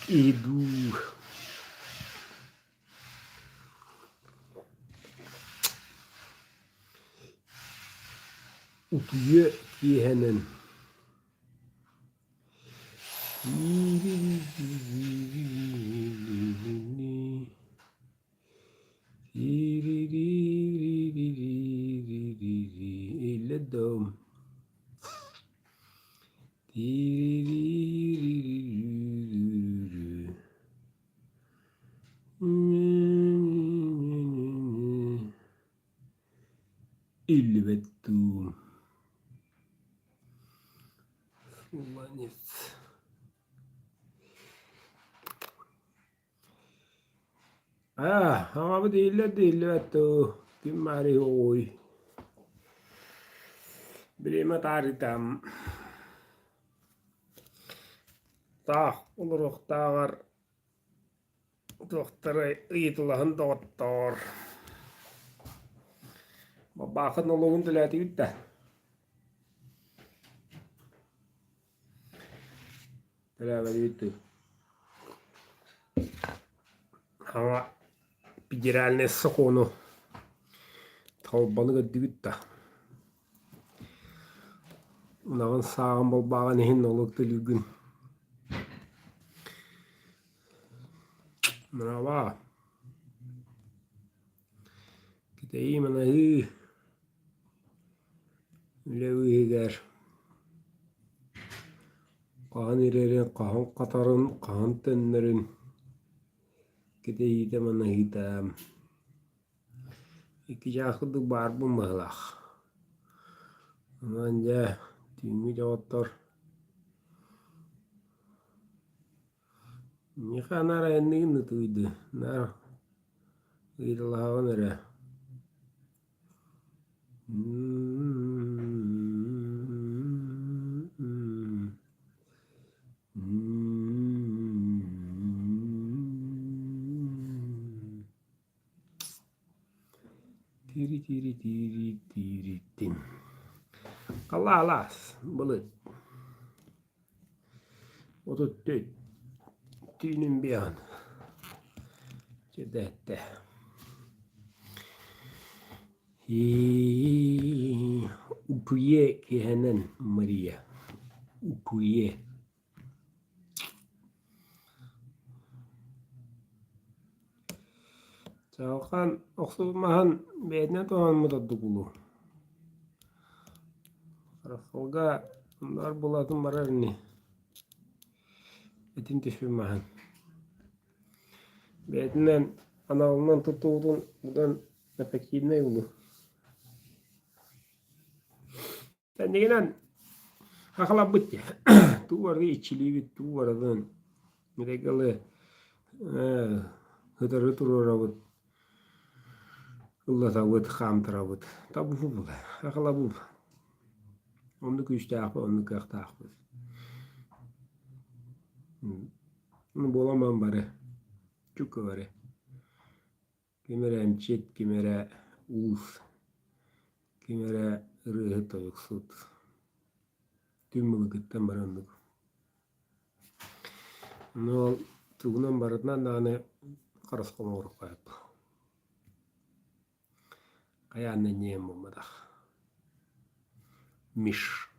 Иду. Утуйа киэһэнэн Иллибэт дуу Сланец Аа, аҕабыт иһиллэр да иһиллибэт дуу, ким баарый оҕуй Бириэмэ таарыйтаам таах олоруохтааҕар Туохтарай ыйытылаһын доҕоттоор Бабаахын олугун төлөөтүгүт да Төлөөбөтүгүт дуу Хаҥа федеральнай сокуону толбону көрдүгүт да Ынаҕын сааҕын балбааҕын иһин нолуок төлүүгүн Браво! Кэтэһии манаһыы үлэ быыһыгар хаһан ирэрин, хаһан хатарын, хаһан төннөрүн кэтэһиитэ манаһыыта икки чаас курдук баарбын быһыылаах. Онон дьэ түүҥҥү доҕоттор Миэхэ наар айанныгын да тууйду, наар ыйыталаһаҕын эрэ Тири-тири-тири-тири-тим. Алаас былыт 34 түүнүн биэҕин чэдэттэ Утуйе киэһэнэн Мария Утуйе Чаҕылхан охсубут маһын бэйэтинэн туһаммыт ордук улуу. Харахсалга оннооҕор булатын барар ини. Этин түспүт маһын. Бэйэтинэн аналынан туттубутун быдан эффективнэй улуу. Кэннигинэн хахалаппыт дии. Туу барыта иччилиибит, туу барытын мирэгэлы ытары туруорабыт, ыллатабыт, хаамтарабыт. Табуфу хахалабыт. Оннук күүстээхпит, оннук кыахтаахпыт. Буоламан бары, чукка бары. Ким эрэ эмчит, ким эрэ уус, ким эрэ ырыаһыт, тойуксут. Түҥ былыргыттан бары оннук. Ону ол тугунан барытынан даҕаны харысхал оҥоруохха сөп. Хайаан да инньэ буолбатах. Миш.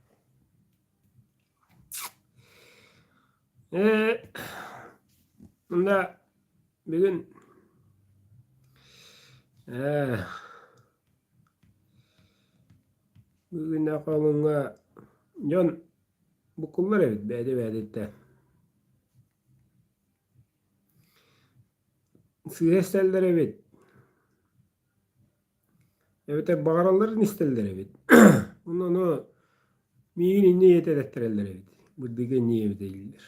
Ээ, мында бүгүн ээ бүгүн Акалыҥҥа дьон буккуллар эбит бэйэтэ-бэйэтиттэн. Сыыһа истэллэр эбит. Эбэтэр баҕаралларын истэллэр эбит. Онно ону миигин инньэ ийэтэ этэттэрэллэр эбит. Бырдыга инньэ ийэбитэ дииллэр.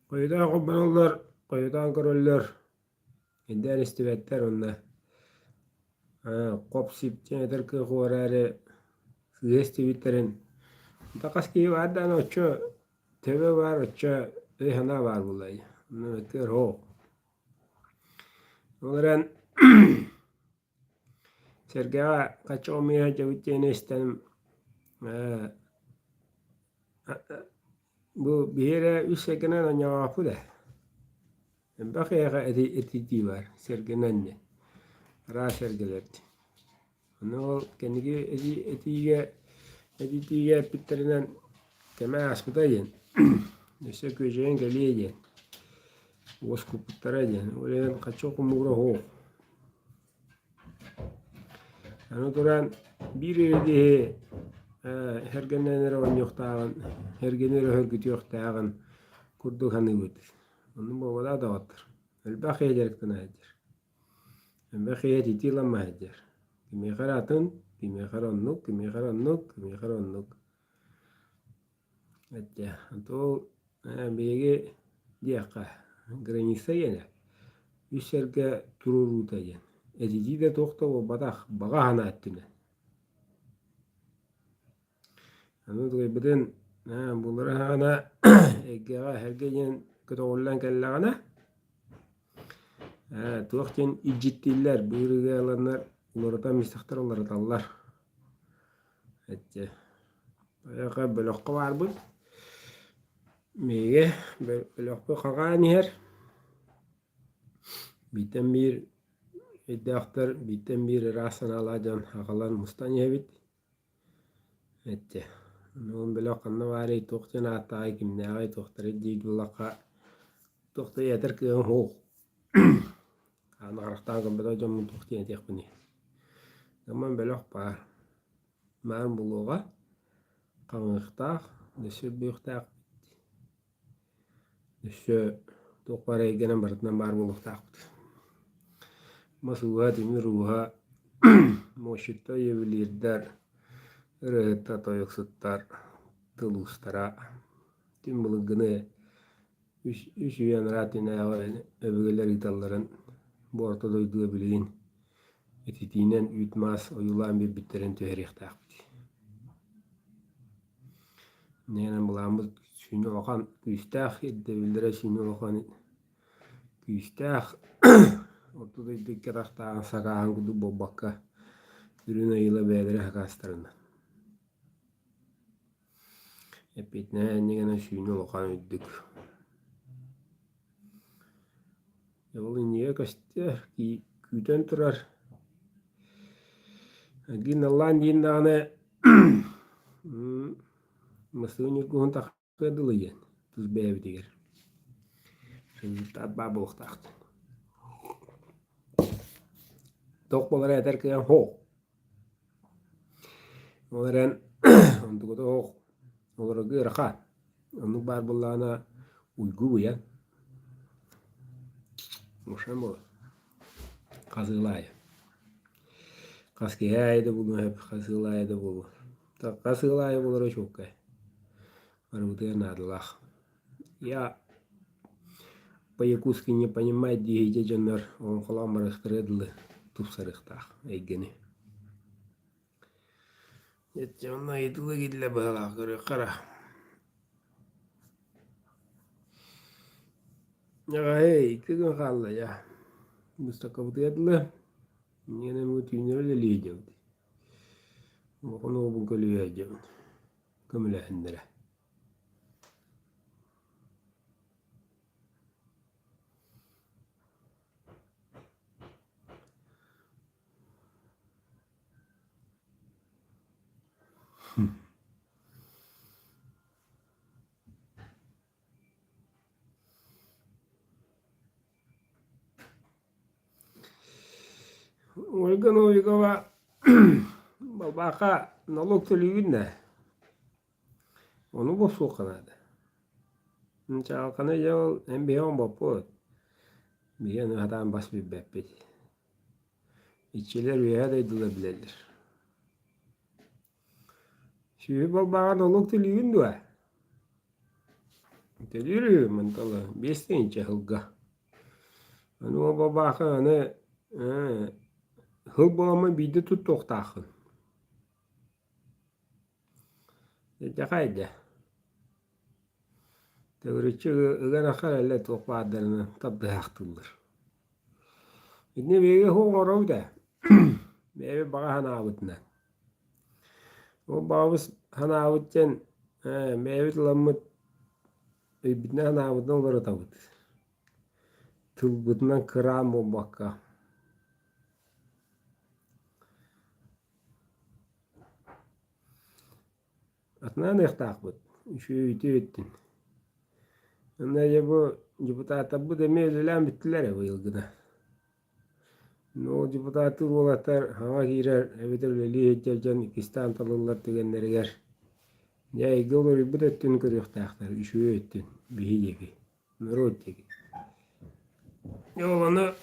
Хойутаан холбоноллор, хойутаан көрөллөр, Ирдээн истибэттэр уонна хоп-сип диэн этэр кыах эрээри сыыһа истибиттэрин да хас киһи баар даҕаны оччо төбө баар, оччо өй-санаа баар буолла дии. Онно мөккүөр суох. Ол эрэн сэргэҕэ хачча хомуйа сылдьабыт диэни истэн бу биһи эрэ үс сэргэнэн оонньообоппут ээ. Элбэх киһиэхэ этитии баар, сэргэнэн диэн, араас сэргэлэр диэн. Ону ол кэнники этиигэ этитиигэ эппиттэринэн кэмэ ааспыта диэн, өссө күөдьүйэн кэлиэ диэн, уоскуппуттара диэн. Ол иһин хаччы хомуура суох. Аны туран биир эрэ киһи эргэннэн эрэ оонньуохтааҕын, эргэни эрэ өһөргүтүөхтээҕин курдук саныыбыт. Оннук буолбатах доҕоттор. Элбэх киһи дьарыктана сылдьар. Элбэх киһи этитии ыламмат сылдьар. Кимиэхэ эрэ атын, кимиэхэ эрэ оннук, кимиэхэ эрэ оннук, кимиэхэ эрэ оннук. Эттэ, ол биһиги диэххэ, граница диэнэ үс сэргэ туруоруута диэн. Этитии да туох да буолбатах, баҕа санаа өттүнэн. Аны утуйбутун булара саҕана эйгэҕэ эһэргэ диэн көтөҕүллэн кэллэҕинэ туох диэн илдьиттииллэр, быырыга ыланнар уларытан истэхтэр уларыталлар. Эттэ Эйиэхэ бөлөххө баарбын. Миигэ бөлөхпүт хаҥаан иһэр. Бииртэн биир өйдөөхтөр, бииртэн биир ыраас санаалаах дьон аҕалан мустан иһэбит. Эттэ ол бөлөх ханна баарый, туох диэн ааттааҕый, кимнээҕий, туохтарый диир буоллахха, туох да этэр кыаҕым суох. Ааны харахтаан көрбөтөх дьоммун туох диэн этиэхпиний. Онон бөлөх баар. Маан булуоҕа, хаҥыахтаах, өссө үрдүөхтээх, өссө туох баар эйгэнэн барытынан баар буолуохтаахпыт. Мас ууһа, тимир ууһа, муосчуттар, ювелирдар, ырыаһыттар, тойуксуттар, тыл уустара, түҥ былыргыны үс үс үйэ анараа өттүнээҕи өбүгэлэр ыыталларын бу орто дойдуга билигин ититиинэн үүт-маас ойуулаан биэрбиттэрин түһэриэхтээхпит. Инньэ былааммыт сүүнэ улахан күүстээх, ирдэбиллэрэ сүүнэ улахан күүстээх орто дойду икки атахтааҕын сакааһын курдук буолбакка, үрүҥ айыыла бэйэлэрэ сакаастарынан. Эппиэтинэһэ инньэ гынан сүүнэ улахан үрдүк. Ол иннигэр көстөр, күүтэн турар. Эргин наллаан диин даҕаны массыына ньургуһун тахсыа дылы диэн тус бэйэбитигэр. Результат баар буолуохтаах. Туох буолара этэр кыам суох. Ол эрэн онтуката суох олорорго ыарахан. Оннук баар буоллаҕына уйгу быйаҥ. Ушан буолар. Хас ыал аайы. Хас киһи аайы да буолуо сөп, хас ыал аайы да буолуо. Хас ыал аайы буолара чуолкай. Барыбытыгар наадалаах. Я по-якутски не понимает диэһидьэ дьоннор олоҥхолоон барыахтарыгар дылы тупсарыахтаах эйгэни. Дьэ онно ыйытылыы киирдилэр быһыылаах көрүөххэ эрэ. Эҕэһэй, икки күн хаалла дьэ. Быыстапкабытыгар дылы инньэ бу түүннэри үлэлии сылдьабыт. Улахан уолбун көлүйэ сылдьабын. Көмөлөһүннэрэ. Ольга Новикова балбаахха налог төлүүгүн да Ону бопсуохха наада. Чаҕылханы дьэ ол эн биһи оҥорбоппут. Биһи аны сатаан бас билбэппит. Иччилэр үөһээ дойдулар билэллэр. Сүөһү балбааҕа нолуок төлүүгүн дуо? Төлүүр үһү мантала 5 тыһыынча сылга. Аны ол балбаахы аны ээ сыл буоламмын биирдэ туттуохтааххын. Дьэ Төгүрүччү ыган ахар элэ туох баардарынан тардыһаахтыыллар. Итини биһиги суох оҥоробут ээ. Бэйэбит баҕа санаабытынан. Ол баҕабыт санаабыт диэн ээ бэйэбит ыламмыт өйбүтүнэн санаабытынан уларытабыт. Тылбытынан кыраан буолбакка. Атынан ыахтаахпыт, үчүгэй үтүө өттүн. Онно дьэ бу депутаттарбыт эмиэ үлэлээн бүттүлэр ээ быйылгына. Но депутаттыыр уолаттар саҥа киирэр эбэтэр үлэлии сылдьар дьон иккистээн талыллар түгэннэригэр дьэ эйгэ уларыйбыт өттүн көрүөхтээхтэр, үчүгэй өттүн, биһи диэки, норуот диэки. Дьэ ол ону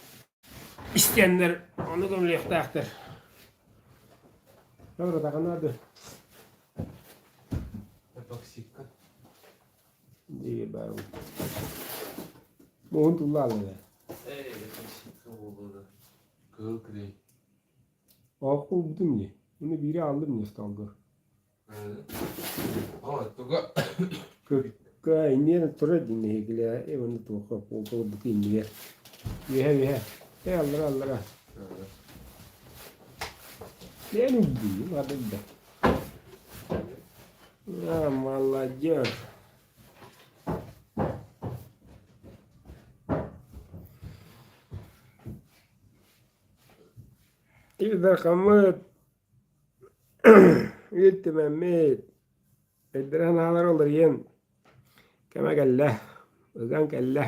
истэннэр ону көмөлүөхтээхтэр. Добротаҕына да. Эпоксидка. Дии баар. Муһун туллаалыга. Эй, эпоксидка буолуо да. Кыһыл клей. Оох булбутум дии. Уну биири ааллым дии столга. О, туга Кыкка инниэн турар дии нэһиглээ. Э уонна туохха буолбут иннигэр. Үөһэ үөһэ. Э аллара аллара. Лен убил, надо А, молодежь. Ил Дархаммыт, Ил Түмэммит, өйдөрө санаалара уларыйан кэмэ кэллэ, ыган кэллэ.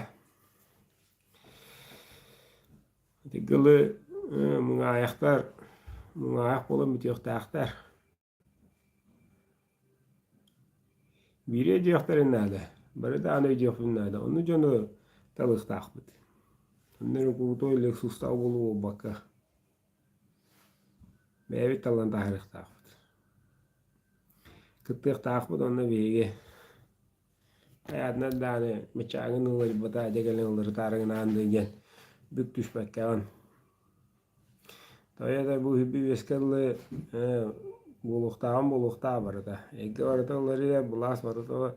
Ити дылы муҥаайахтар, муҥаайах буолан бүтүөхтээхтэр. Биири өйдүөхтэрин наада, бары даҕаны өйдүөхпүн наада. Онно дьону талыахтаахпыт. Онно эрэ крутой Лексустаах буолуу буолбакка, бэйэбит талан таһаарыахтаахпыт. Кыттыахтаахпыт онно биһиги. Хайаатынан даҕаны мычааҥын уларыйбата, дьэ кэлэн уларытаарыгынаан да диэн бүк түспэккэҕин. Тоҕо да бу үһү үөскэ дылы буолуохтааҕын буолуохтаах барыта. Эйгэ барыта уларыйар, былаас барыта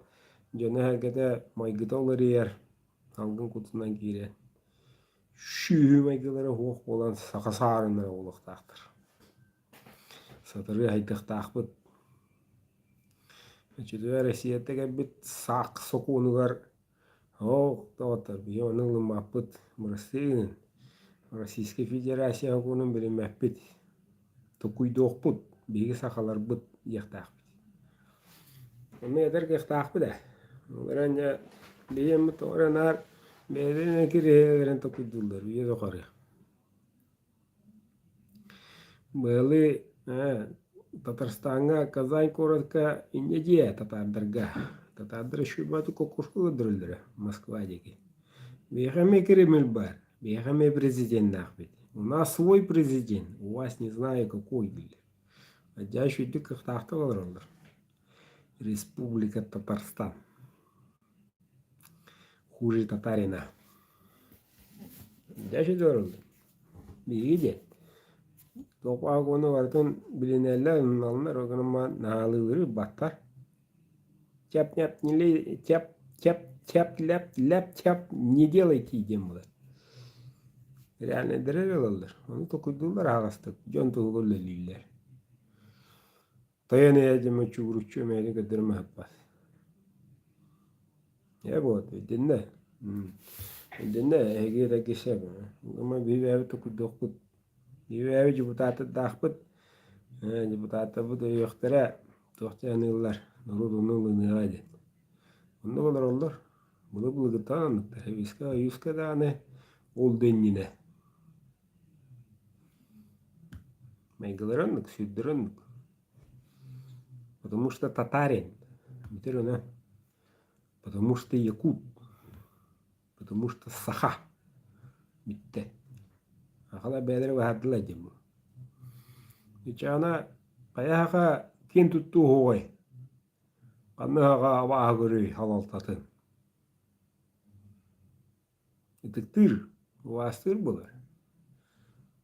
дьоно-сэргэтэ майгыта уларыйар, салгын кутунан киирэн. Сүөһү майгылара суох буолан саха саарыннара буолуохтаахтар. Сатарыы хайдахтаахпыт. Оччотугар Россияттан кэлбит саак сокуонугар оо, доҕоттор, биһиги ону ылыммаппыт. Бырастыы Российскай Федерация сокуонун билиммэппит. Токуйдуохпут, биһиги сахаларбыт диэхтээхпит. Онно этэр кыахтаахпыт ээ. Ол эрэн дьэ биһиэммит тоҕо эрэ наар бэйэлэрин кириэһилэрин токуйдууллар үйэ тухары. Быалы Татарстаҥҥа Казань куоракка инньэ диэ татаардарга. Татаардар үчүгэй кокушка көрдөрөллөрө Москва диэки. Биһиэхэ эмиэ Кремль баар, биһиэхэ эмиэ президеннээхпит. У нас свой президент, у вас не знаю какой дииллэр. Дьэ үчүгэйдик кыахтаахтык олороллор. Республика Татарстан. Хуже татарина. Дьэ үчүгэй Биһиги диэн туох уонна барытын билинэллэр, ылыналлар, ол гынан баран наһаалыылары ылбаттар. Тяп-няп не тяп тяп тяп ляп ляп тяп не делайте диэн буолар. Реальнайдары эрэ ылаллар. Ону толкуйдууллар аһаҕастык, дьон туһугар үлэлииллэр. Тойон эйэ дьэ чугуруччу эмээри көрдөрөн аһаппат. Ээ буолат өйдөннө. Өйдөннө эһиги эрэгисе Гыма биһиги токуйдуохпут. Биһиги депутаттардаахпыт. Депутаттарбыт өйүөхтэрэ туох дьаһаныыллар норуот ону ылыныаҕа диэн. Оннук олороллор. Былыр-былыргыттан оннуктар. Эбиискэ ойууска даҕаны ол да иннинэ. Майгылара оннук, сүрдэрэ оннук. Потому что татарин. Бүтэр онон. Потому что якут. Потому что саха. Бүттэ. Сахалар бэйэлэрэ быһаардылар диэн бу. Ичаана хайаһаха киэн туттуу уһуҕай? Ханныһаҕа абааһы көрүй халалтатын? Ытыктыыр, убаастыыр буолар.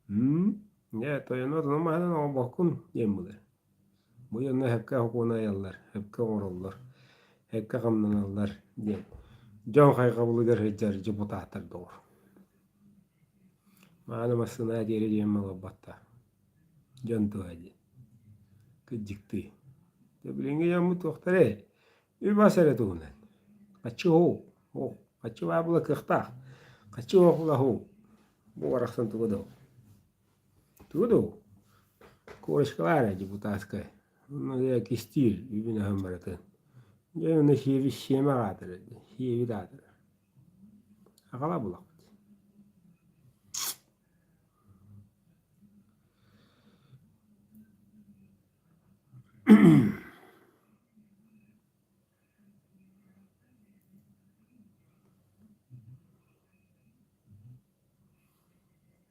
Дьэ, тойоно ону маһынан оҥорбоккун диэн буолар. Бу дьонно сөпкө сокуону айаллар, сөпкө оҥороллор, сөпкө хамнаналлар диэн дьон хайҕабылыгар сылдьар депутаттар доҕор. Мааны массыына диэри диэн малаббатта. Дьон туһа диэн. Кырдьыктыы. Дьэ билиҥҥи дьоммут туохтарай? Үп-ас эрэ туһунан. Хаччы оһуу, оһ, хаччы баар буола кыахтаах. Хаччы оһула оһуу. Бу барахсан тугу да Тугу да Корочкалаар ээ депутатскай. Онно кистиир үбүн-аһын барытын. Дьэ онно сиэби сиэмэх аатырар дии, сиэбит аатырар. Аҕала булахпыт.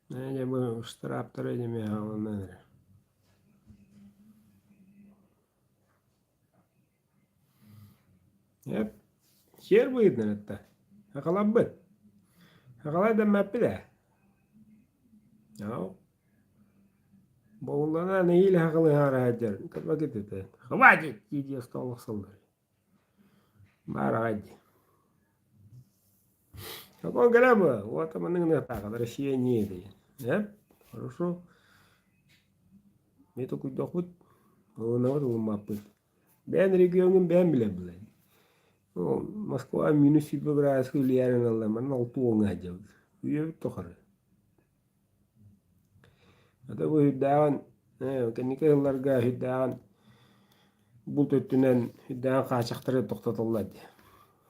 Дьэ бу ыстырааптары эмиэ аҕаланан эрэ. Эп, сиэр быһыытынан этэ. Сахаларбыт. Сахалар дэммэппит ээ. Ау. Буоллаҕына нэһиилэ сахалыһаары сылдьар. Кырбакыт этэ. Хватит! дии-дии остуол охсоллор. Баараҕай дии. Сокуон кэлэ бу. Вот маннык гыныахтааххыт. Россия не диэн. Эп, хорошо. Ми токуйдохпут, ылынабыт ылыммаппыт. Бэйэн региоҥҥун бэйэн билэр билэн. Москва минус 20 градуска үлүйэрин ылла, манна алты уоҥҥа сылдьабыт. Үйэбит тухары. Ата бу үрдээҕин, кэнники сылларга үрдээҕин булт өттүнэн үрдээҕин хааччахтары тохтотоллор дии.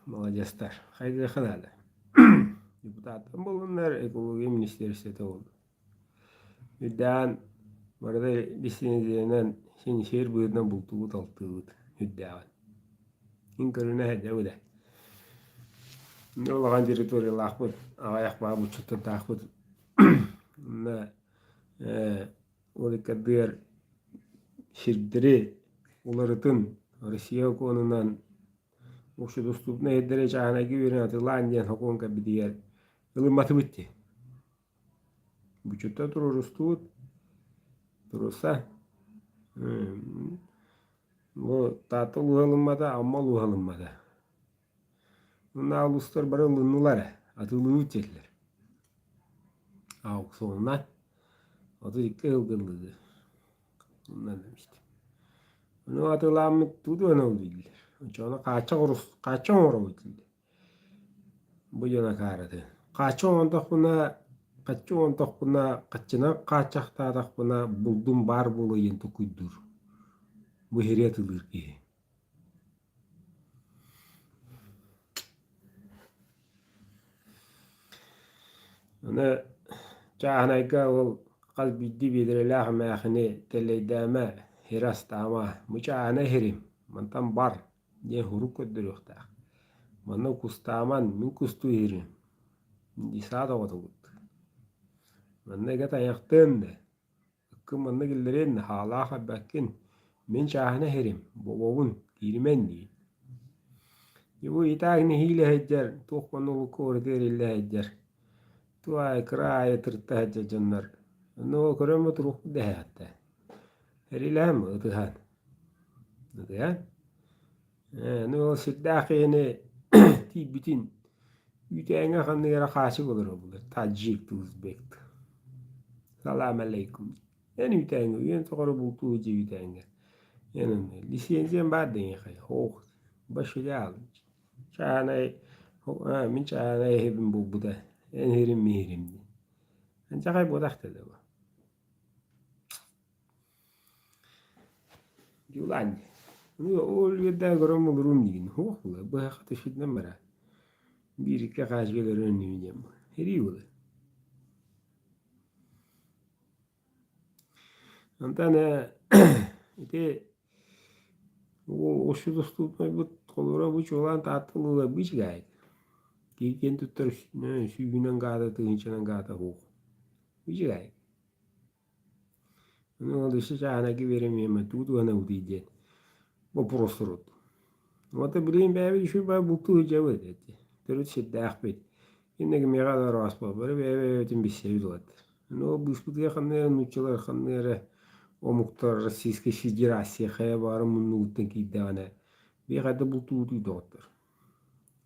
Маладьыастар. Хайгыахха наада. Депутаттар буоллуннар, экология министиэристибэтэ буоллун. Үрдээн барыта лицензиянан син сиэр быһыытынан бултуубут-алтыыбыт үрдээҕин. Мин көрүнэ сылдьабыт ээ. Улахан территориялаахпыт, аҕыйах баа булчуттардаахпыт. Онно ээ ол иккэрдигэр сирдэри уларытын Россия сокуонунан общедоступнай сирдэри чааһынайга биэрэн атыылаан диэн сокуон кэлбитигэр ылымматыбыт дии. Буччуттан туруорустубут, туруорса. Бу Таатта улууһа ылыммата, Амма улууһа ылыммата. Уонна улуустар бары ылыннылар ээ, атыылыыбыт диэтилэр. Аукционна 32 сыл гыннылар. Онно Ону атыылааммыт тугу да дииллэр. Оччоҕуна хааччах хааччах оҥоробут дииллэр. Бу дьон акаарыты. Хааччах оҥордохпуна, хаччы оҥордохпуна, хаччынан хааччахтаатахпына булдум баар буолуо диэн толкуйдуур. Бу иһириэ атыылыыр киһи. Аны чааһынайга ол хас биирдии биэдэрэлээх эмээхини тэллэйдээмэ, сири астаама, бу чааһынай сирим, мантан бар диэн сурук көрдөрүөхтээх. Манна кустааман, мин кустуу иһирим дии саа доҕотубут. Манна эгэ тайахтыан да, ыккын манна киллэриэн да, хаалаах эбэккин, мин чааһына иһирим, бобобун, кииримэн дии. Дьэ бу итаак нэһиилэ сылдьар, туох манна улукка ураты эриллэ сылдьар, туох аайы кыра аайы тырта сылдьар дьоннор, онно ол көрөн туруохпут дэһээхтэ. Эрилэһэн ытыһан. Ытыһан. Ээ, ну ол сирдээх киһини тиийбитин үүтээҥҥэ ханнык эрэ хаачык олорор буолар. Таджик узбек. Салам алейкум. Эн үүтээҥҥэ үйэн тухары бултуу дьиэ үүтээҥҥэ. Эн онно лицензиям баар диэҥэхэй. Ох, башилял. Чаанай, мин чаанай иһибин булбута. Эн иһирим мин иһирим диэн. Анчахай буотах да бу. Дьулаан дии. Ол үөрдээн көрөн олоруум диигин. Суох буолар. Быһахха түспүтүнэн барар. Биир-икки хаачыга өлөрөн иннибин диэн буолар. Эрии буолар. Онтон ити общедоступнайбыт холобура бу чуолаан Таатта улууһа быычыгаайык. Киһи киэн туттар сүүһүнэн гаата, тыһыынчанан гаата суох. Быычыгаайык. Ону ол өссө чааһынайга биэрэмиэмэ тугу туһанабытый диэн боппуруос турбут. Уонна билигин бэйэбит үчүгэй баҕайы бултуу сылдьабыт эти. Төрүт сирдээхпит. Иннэ кимиэхэ да орооспот, бары бэйэ-бэйэбитин билсэбит уолаттар. Ону ол быыспытыгар ханна эрэ нууччалар, ханна эрэ омуктар Российскай Федерация хайа баҕарар муннугуттан киирдэҕинэ, биһи хайдах бултуубутуй доҕоттор.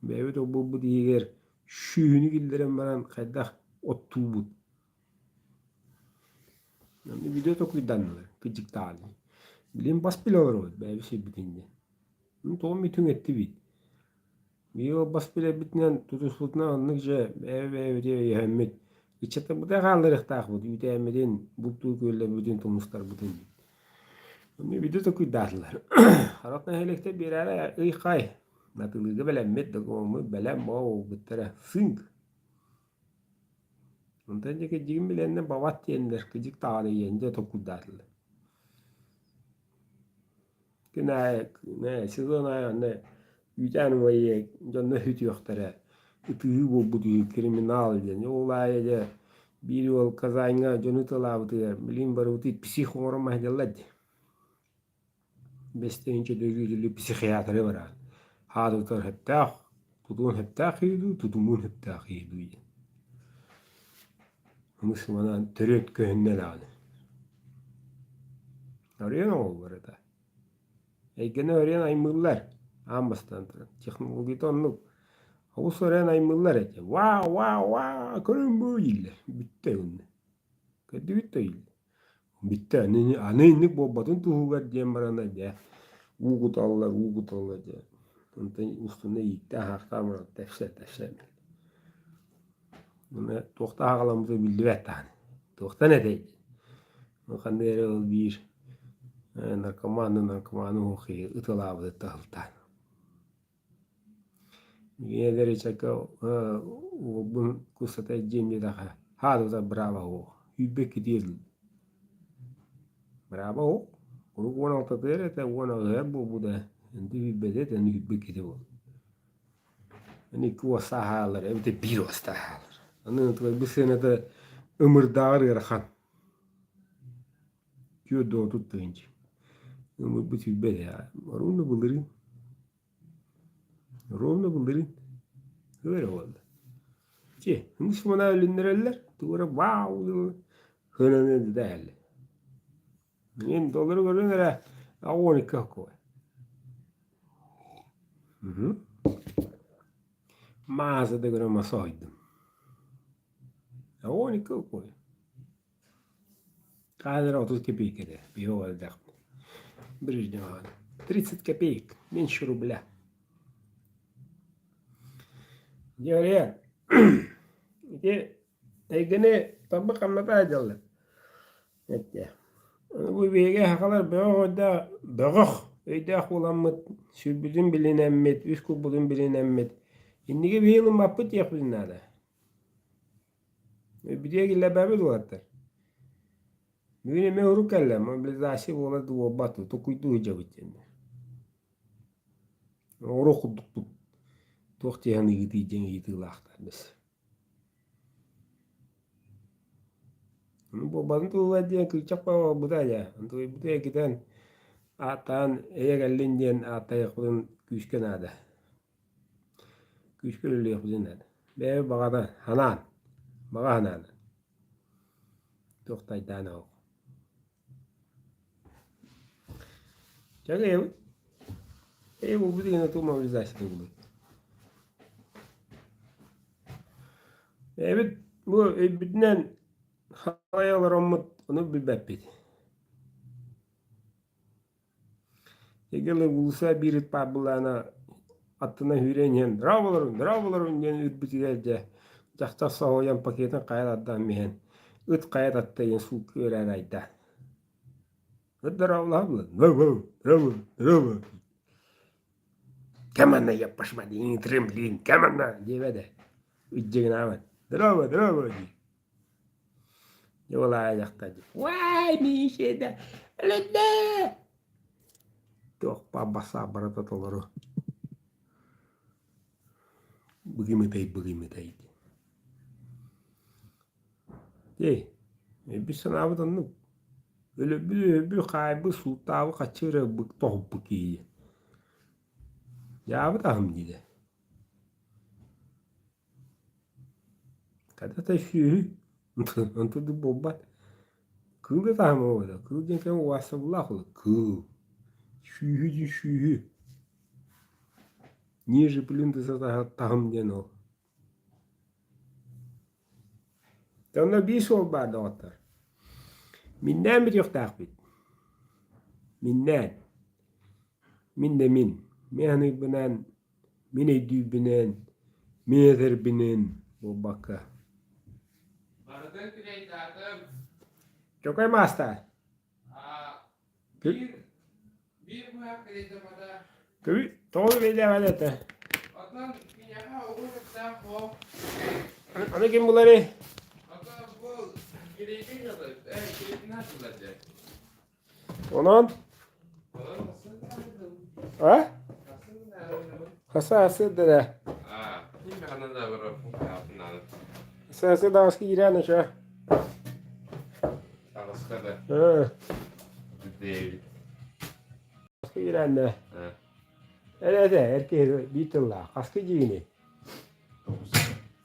Бэйэбит ол-буолбут иһигэр сүүһүнү киллэрэн баран хайдах оттуубут. Аны видео толкуйданнылар, кыдьыктаҕалыы. Билигин бас билэ олоробут бэйэбит сирбитин диэн. Ну тоҕо мүтүҥ эттибит. Биһиги ол бас билэрбитинэн тутуспутунан оннук дьэ бэйэ-бэйэбитигэр өйөһөммүт ыччаттарбытыгар хаалларыахтаахпыт үүтээммитин, бултуу күөллэрбитин, тумустарбытын. Онно видео толкуйдаатылар. Харах нэһилиэктэр биэрээри ый-хай атыылыырга бэлэммит, докумуоммут бэлэм, оо, буттара сыыҥк. Онтон дьэ кырдьыгын билэннэр бабат диэннэр кырдьык даҕаны ийэн дьэ толкуйдаатылар. Күн аайы сезон аайы онно үүтээн умайыа дьонно сүтүөхтэрэ ытыһыы буолбут үһү криминал диэн. Ол аайы дьэ биир уол Казаньҥа дьону ыталаабытыгар билигин барыбытый псих оҥорон маһыйдаллар дии. Бэстиинчэ дөрүүтүлүү психиатры бараан хаадытар сөптөөх, тутуон сөптөөх киһи дуу, тутумуон сөптөөх киһи дуу диэн. Ону сыманаан төрүөт көһүннэ даҕаны. Арыйан оҥоһуллар этэ. Эйгэни арыйан аймыыллар аан бастаан туран. Технологията оннук. Олус арыйан аймыыллар этэ. Вау, вау, вау, көрүҥ бу дииллэр. Бүттэ уонна. Көрдүгүт да дииллэр. Бүттэ аны, аны инник буолбатын туһугар диэн баран дьэ уу куталлар, уу куталлар дьэ. Онтон устунна ииттээн-аһаахтаан баран тэпсэ тэпсэ. Уонна туохтаах аҕаламмыта биллибэт даҕаны. Туохтан этэй? Ханна эрэ ол биир наркоман наркоманы уһук киһи ытылаабыты таһылтаан. Ийэлэр ыччакка уолбун куссата илдьиэм диэтэххэ, хаалыта бырааба суох, сүүрбэ иккитигэр Бырааба суох, урут 16-тыгар этэ, 18-ар буолбута, инде сүүрбэтэ этэ, аны 22-те буолла. Аны икки уостаах хаалар, эбэтэр биир уостаах хаалар. Аны бу сыаната ымырдааҕар ыарахан. 430 тыһыынча. Ымырбыт сүүрбэ этэ, ровно былырыын Ровно былырыын тугу эрэ буолла. Чэ, мусульмана үлүннэрэллэр, тугу эрэ вау хынаны дэһэллэр. Мин доллары көрөн эрэ 12 какой. Мааза да көрөн масойдум. 12 какой. Хаһан эрэ 30 копейка этэ, биһиги оҕо эрдэхпит. Брежневаҕа 30 копеек, меньше рубля. Дьэ, ити эйгэни талбыт хамната дьаллар. Эттэ. Бу биһиги сахалар бөҕөх өйдөөх, бөҕөх өйдөөх буоламмыт, сүрбүтүн билинэммит, үс кулбутун билинэммит, инники биһиги ылыммаппыт диэхпитин наада. Бүтүө киллэрбэппит уолаттар. Бүгүн эмиэ урук кэллэ, мобилизация буолар да буолбат дуу, токуйдуу сылдьабыт диэннэр. Оруо курдукпут. Туох диэн ыйытыы диэн ыйытыылаахтар бис. Ону буолбатын туһугар диэн кыычах буолбута дьэ. Онтуйбута эргитэн ааттаан эйэ кэллин диэн ааттайыахпытын күүскэ наада. Күүскэ үлэлиэхпитин наада. Бэйэбит баҕата санаан, баҕа санаанан. Туох да айдаана суох. Чэ кыайабыт. Ээ буолбут игин туу мобилизация буолуй. Бэйэбит бу өйбүтүнэн халай олороммут ону билбэппит. Егелы уулусса биир ыт баар буоллаҕына аттынан сүүрэн иһэн «Дорооболоруҥ, дорооболоруҥ» диэн үрбүтүгэр дьэ дьахтар соһуйан пакетын хайа тардан иһэн ыт хайа татта диэн суукка үөрэн айда. Ыт дорооболоһо булан «Дорообо, дорообо, дорообо» «Кэм анна еппашма тремлин, кэм анна» диэбэт ээ. Ыдьыгынаабат «Дорообо, дорообо» диир. Дьэ ол аайы дьахтар «Уай, Миша, өлүннэ!» Туох баар бассаап барыта толору быгымытай быгымытай диэн. Дьэ, өйбүт санаабыт оннук. Өлөрбүт өлөрбүт хаайбыт сууттаабыт хаччы эрэ тоһуппут киһи диэн. Дьаабы таһым диирэ. Когда-то сүөһү онтон да буолбат. Кыыл да таһыма буолла. Кыыл диэн кэм убаастабыллаах буолар. Кыыл. Сүөһү диэн сүөһү. Ниже плинтуса таһым диэн ол. Онно биир суол баар доҕоттор. Миннээн бүтүөхтээхпит. Миннээн. Мин да мин. Мин аныырбынан, мин өйдүүрбүнэн, мин этэрбинэн буолбакка. Барытын килэйдаатым. Чокой маастар. Биир биир быһах килэйдэмэтэ. Көбү тоҕо бэйдээҕэ этэ. Оттон киниэхэ угун кытта хоп. Аны ким буларый? Оттон бу килэйдин ылыр, э, килэйдин атылар дьэ. Онон? А? Хаса сыдыра. Сасы даҕаска киирэн ача. Хаска киирэннэ. Эрэ эр киһи биир тыллаах. Хаска дьиини?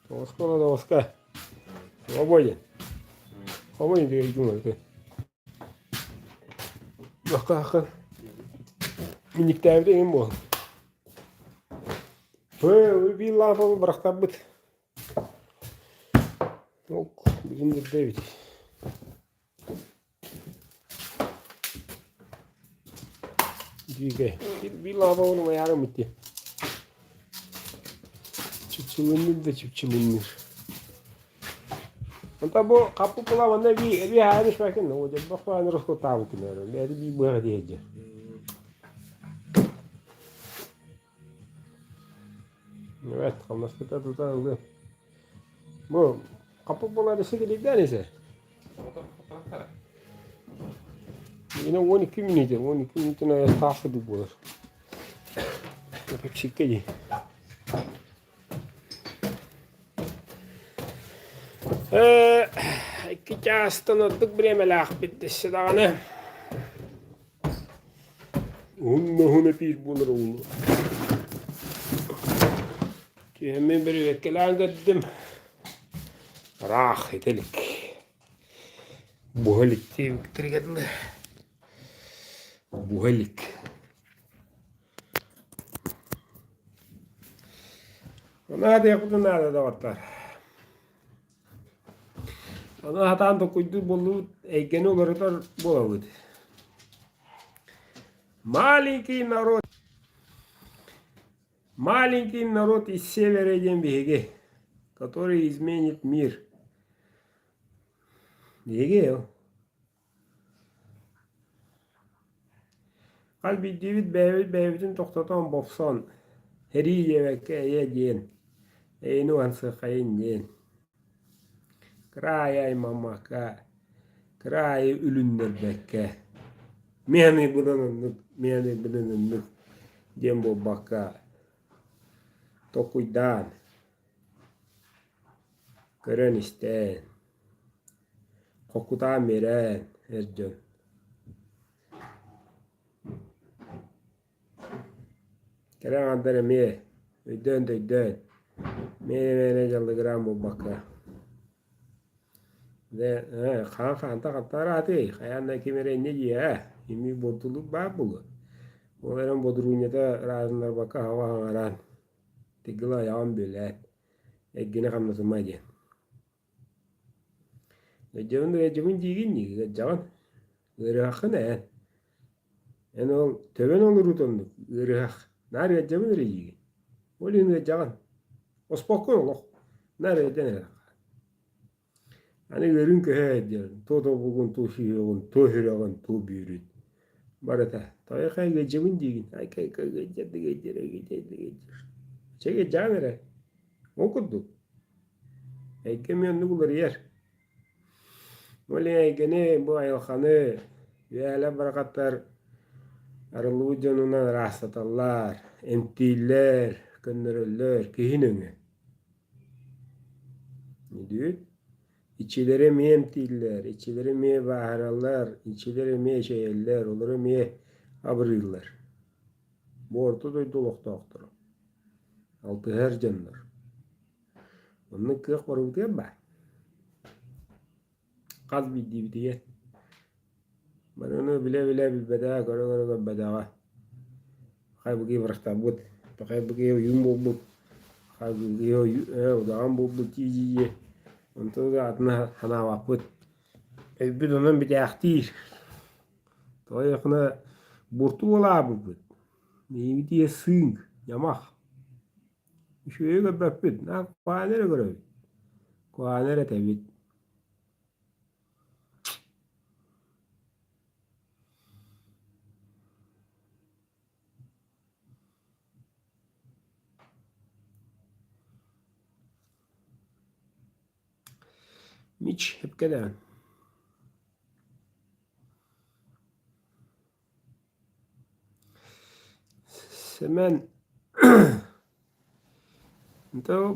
Тоҕуска тоҕуска. Обойын. Обойын деген Бакаахын минниктээбит эҥин буолан. Биир лаапабы бырахтарбыт. Ок, бүгүн ирдэбит. Дьиикэй. Биир лаапабын умайаарым ити. Чыпчылынныр да чыпчылынныр. Онто бу хаппыт була манна эбии эбии хаайан испэккин уодьарбах баҕаны расхуттаабыккын эрэ бэйэтэ биир быһа диэйдэ. Evet, хамнаспыта тута ылыам. Бу хаппыт була өссө кэлиирдээн ise. Yine 12 минут, 12 минутuna таах курдук буолар. Пепсикке дии. Икки чаастан ордук бириэмэлээхпит дэссе даҕаны уһун уһун эпиир буолар ууну Түһэммин бөрүөккэлээн көрдүм ыраах итэ илик буһа илик диэбиттэригэр дылы буһа илик Наадыйахпытын наада доҕоттор. Ону сатаан толкуйдуур буоллубут, эйгэни уларытар буолабыт. Маленький народ Маленький народ из севера диэн биһиги, который изменит мир. Биһиги Хас биирдиибит бэйэбит бэйэбитин тохтотон, бопсон, сэрии диэбэккэ эйэ диэн, эйэни уһансыаххайын диэн, кыра аайы аймаммакка, кыра аайы үлүннэрбэккэ, мин аныйбынан оннук, мин аныйбынан оннук диэн буолбакка, толкуйдаан, көрөн-истэн Хокутаан биэрэн эр дьон Кэрэ аҥардар эмиэ өйдөөн-төйдөөн мээнэ-мээнэ дьаллыгыраан буолбакка Дьэ ээ хаан хаанта хаттараатый хайаан да ким эрэ инньэ диэ ээ имии буортулук баар буолуо Ол эрэн бодуруунньата ыраатыннарбакка хаба хаҥараан тигила айаҕын бүөлээн эргинэ хамнатыма диэн Ыалдьабын ыалдьабын диигин дии, ыалдьаҕын. Ыарыһаххын эн. Эн ол төбөн олоруут оннук ыарыһах. Наар ыалдьабын эрэ диигин. Ол иһин ыалдьаҕын. Оспоккун олох. Наар ыалдьан эрэххин. Аны ыарыыҥ көһө сылдьар. Туо тобугун, туо сүһүөҕүн, туо сүрэҕин, туо бүөрүн. Барыта. Тоҕо ыалдьабын диигин. Айка айка ыалдьар да ыалдьар, ыалдьар да ыалдьар. Чэ ыалдьаҕын эрэ. Ол курдук. Эйгэ эмиэ оннук уларыйар. Ол эйгэни, бу айылҕаны үөһээлэр барахаттар арыллыбыт дьонунан ыраастаталлар, эмтииллэр, көннөрөллөр, киһи нөҥүө. Өйдүүр? Иччилэри эмиэ эмтииллэр, иччилэри эмиэ бааһыраллар, иччилэр эмиэ эчэйэллэр, олору эмиэ абырыыллар. Бу орто дойду олохтоохторо, алтыһар дьоннор. Оннук кыах барыбытыгар баар. Хас биирдиибитигэр. Барыны билэ-билэ билбэтэҕэ, көрө-көрө көрбөтөҕө. Хайбыгыы барахтарбыт, хайбыгыы ойуун буолбут, хайбыгыы удаҕан буолбут дии-дии онтон да атына санаабаппыт. Өйбүт онон бүтээхтиир. Тоҕо бурту буолаабыппыт. Миибитиэ сыыҥ, ньамах. Үчүгэйи көрбөппүт, наар куһаҕаны эрэ көрөбүт, куһаҕаны эрэ этэбит. Мич сөпкө даҕаны. Сэмэн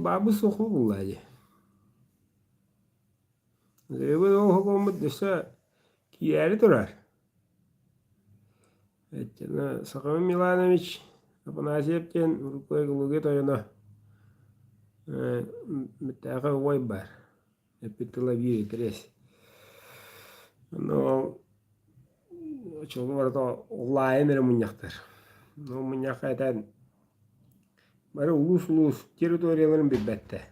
баабыс суох буолла дии. Ыйыбыт оһоҕоммут өссө киирээри турар. Өйдөнө Сахамин Миланович Афанасьев диэн урукку экология тойоно бүттээхэй уой баар. Эппит тыла биир интэриэс. Онно ол оччолорго барыта улаайан эрэ мунньахтар. Ол мунньахха этэн бары улуус-улуус территорияларын билбэттэр.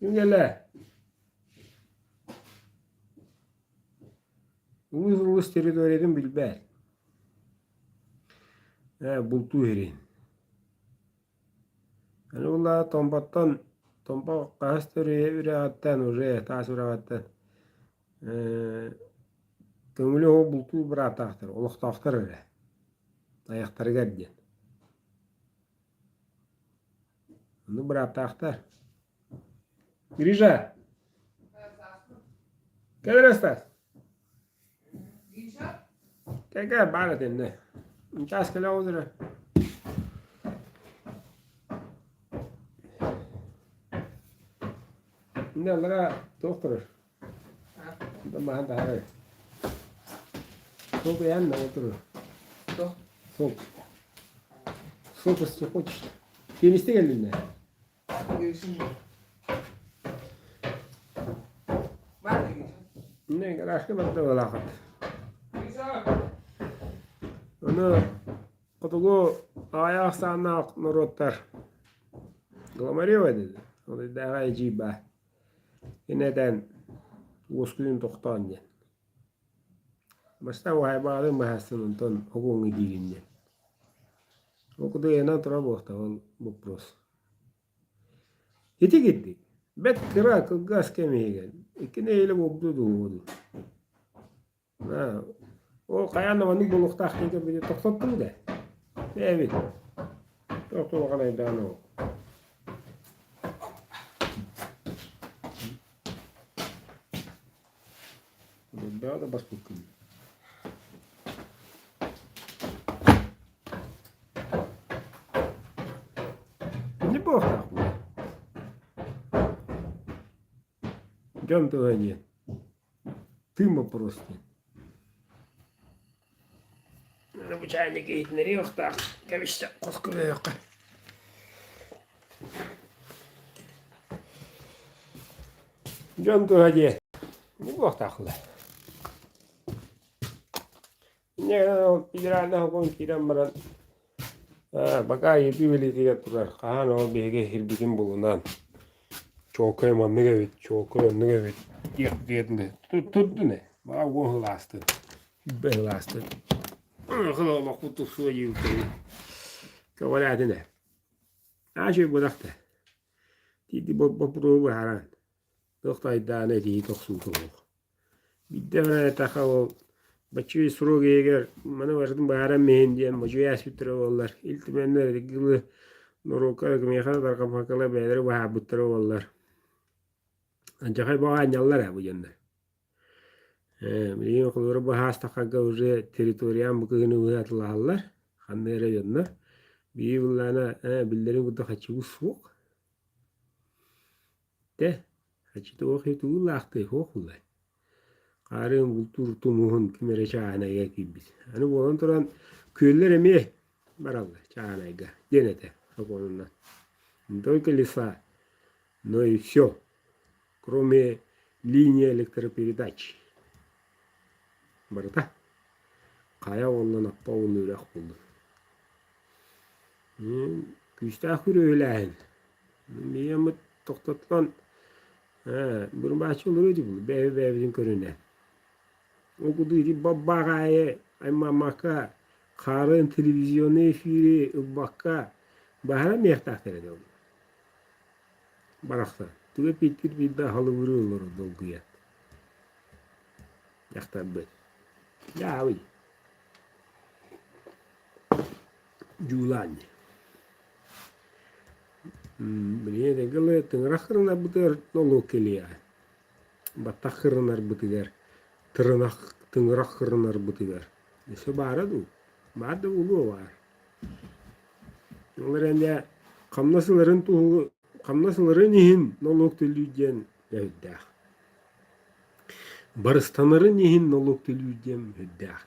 Ким кэллэ? Улуус-улуус территориятын билбэт. Ээ, бултуу иһирин. Аны буоллаҕа Томпоттон, Томпо хаһыс да үрэҕиттэн уже таас үрэҕиттэн көҥүлү оһох бултуур бырааттаахтар, олохтоохтор эрэ тайахтарыгар диэн. Оннук бырааптаахтар. Гриша! Кэл эрэ Стас. Кэл баар этиннэ. Чаас кэлэ оҕус эрэ. Инде аллара туох турар? Маһан таһаарай. Суок ыйаан да турар. Что? Суок. Суок если хочешь. Теннисте келдин Не, гаражка барда балаахат. Ону хотугу аҕыйах ахсааннаах норуоттар Голомарева диди. Ол ыйдааҕы эдьиий баар. Кини этэн уоскуйун тохтоон диэн. Бастаан уһаайбаҕатын быһаарсан онтон огуоҥҥа диигин диэн. Ол курдук ыйанан турар буолуохтаах ол боппуруос. Ити кирдик, бэрт кыра кылгас кэм иһигэр икки нэдиэлэ буолбута дуу дуу. Ол хайаан да маннык буолуохтаах диэн көрбүтү тохтоттум да. Бэйэбит. Туох улахан айдаан ол. Да да баспыккын. Не буолуохтаах Дьон тыла диэн. Тыын боппуруос диэн. Бу чайник иһитиннэриэ охтоох кэбистэ хоско бөһүөххэ. Дьон туһа диэн. Бу буолуохтаахлар. Федеральнай сокуон киирэн баран пока ыйытыы билиитигэр турар хаһан ол биһиги сирбитин булунан чуолкай маннык эбит чуолкай оннук эбит диэх турдун ээ баҕар уон сыл аастын сүүрбэ сыл аастын олохпут тупсуо диэбиккэ көҕүлээтин ээ аа үчүгэй буолах да тиийди боппуруоһу быһааран туох да айдаана этиһии тохсуута суох Биирдэ баран эттэххэ ол бачча срок иһигэр маны барытын быһааран иһин диэн модьуйа ааспыттара буоллар, Ил Түмэннэр итигилы норуокка кимиэхэ да тарҕаппаккалар бэйэлэрэ быһаарбыттара буоллар. Алдьархай бөҕө анньаллар ээ бу дьоннор. Билигин холобура быһаастаххарга уже территориян бу кыһыны быһа атылаһаллар, ханна эрэ дьоннор. Биир былаана биллэрин курдук хаччыбыт суох. Бүттэ. Хаччыта уох тугу суох буолла. Хаарыан бултуур тумуһун ким эрэ чааһынайга киирбит. Аны буолан туран күөллэр эмиэ бараллар чааһынайга диэн этэ сокуонунан. Не только леса, но и все, кроме линии электропередач. Барыта. Хайа уонна наппа уонна үрэх буоллун. Күүстээх күрүөлээһин. Миэммит тохтотулан Бырбааччы олоруо дии бэйэ-бэйэбитин көрүнэн. Ол курдук ити баббаах аайы аймаммакка, хаарын телевизионнай эфири ылбакка баһаран иһиэхтээхтэр этэ ол. Барахсан. Тугу эппиттир биирдэ халыбырыы олорор долгуйан. Дьахтарбыт. Дьаабый. Дьуулаан. Билигин этэргэ дылы тыҥырах кырынарбытыгар нолуок кэлиэҕэ. Баттах кырынарбытыгар, тырынах тыҥырах кырынарбытыгар. Өссө баара дуу? Баар да буолуо баар. Ол эрэн дьэ хамнас ыларын туһу хамнас ыларын иһин нолуок төлүүр диэн өйдөөх. Барыстанарын иһин нолуок төлүүр диэн өйдөөх.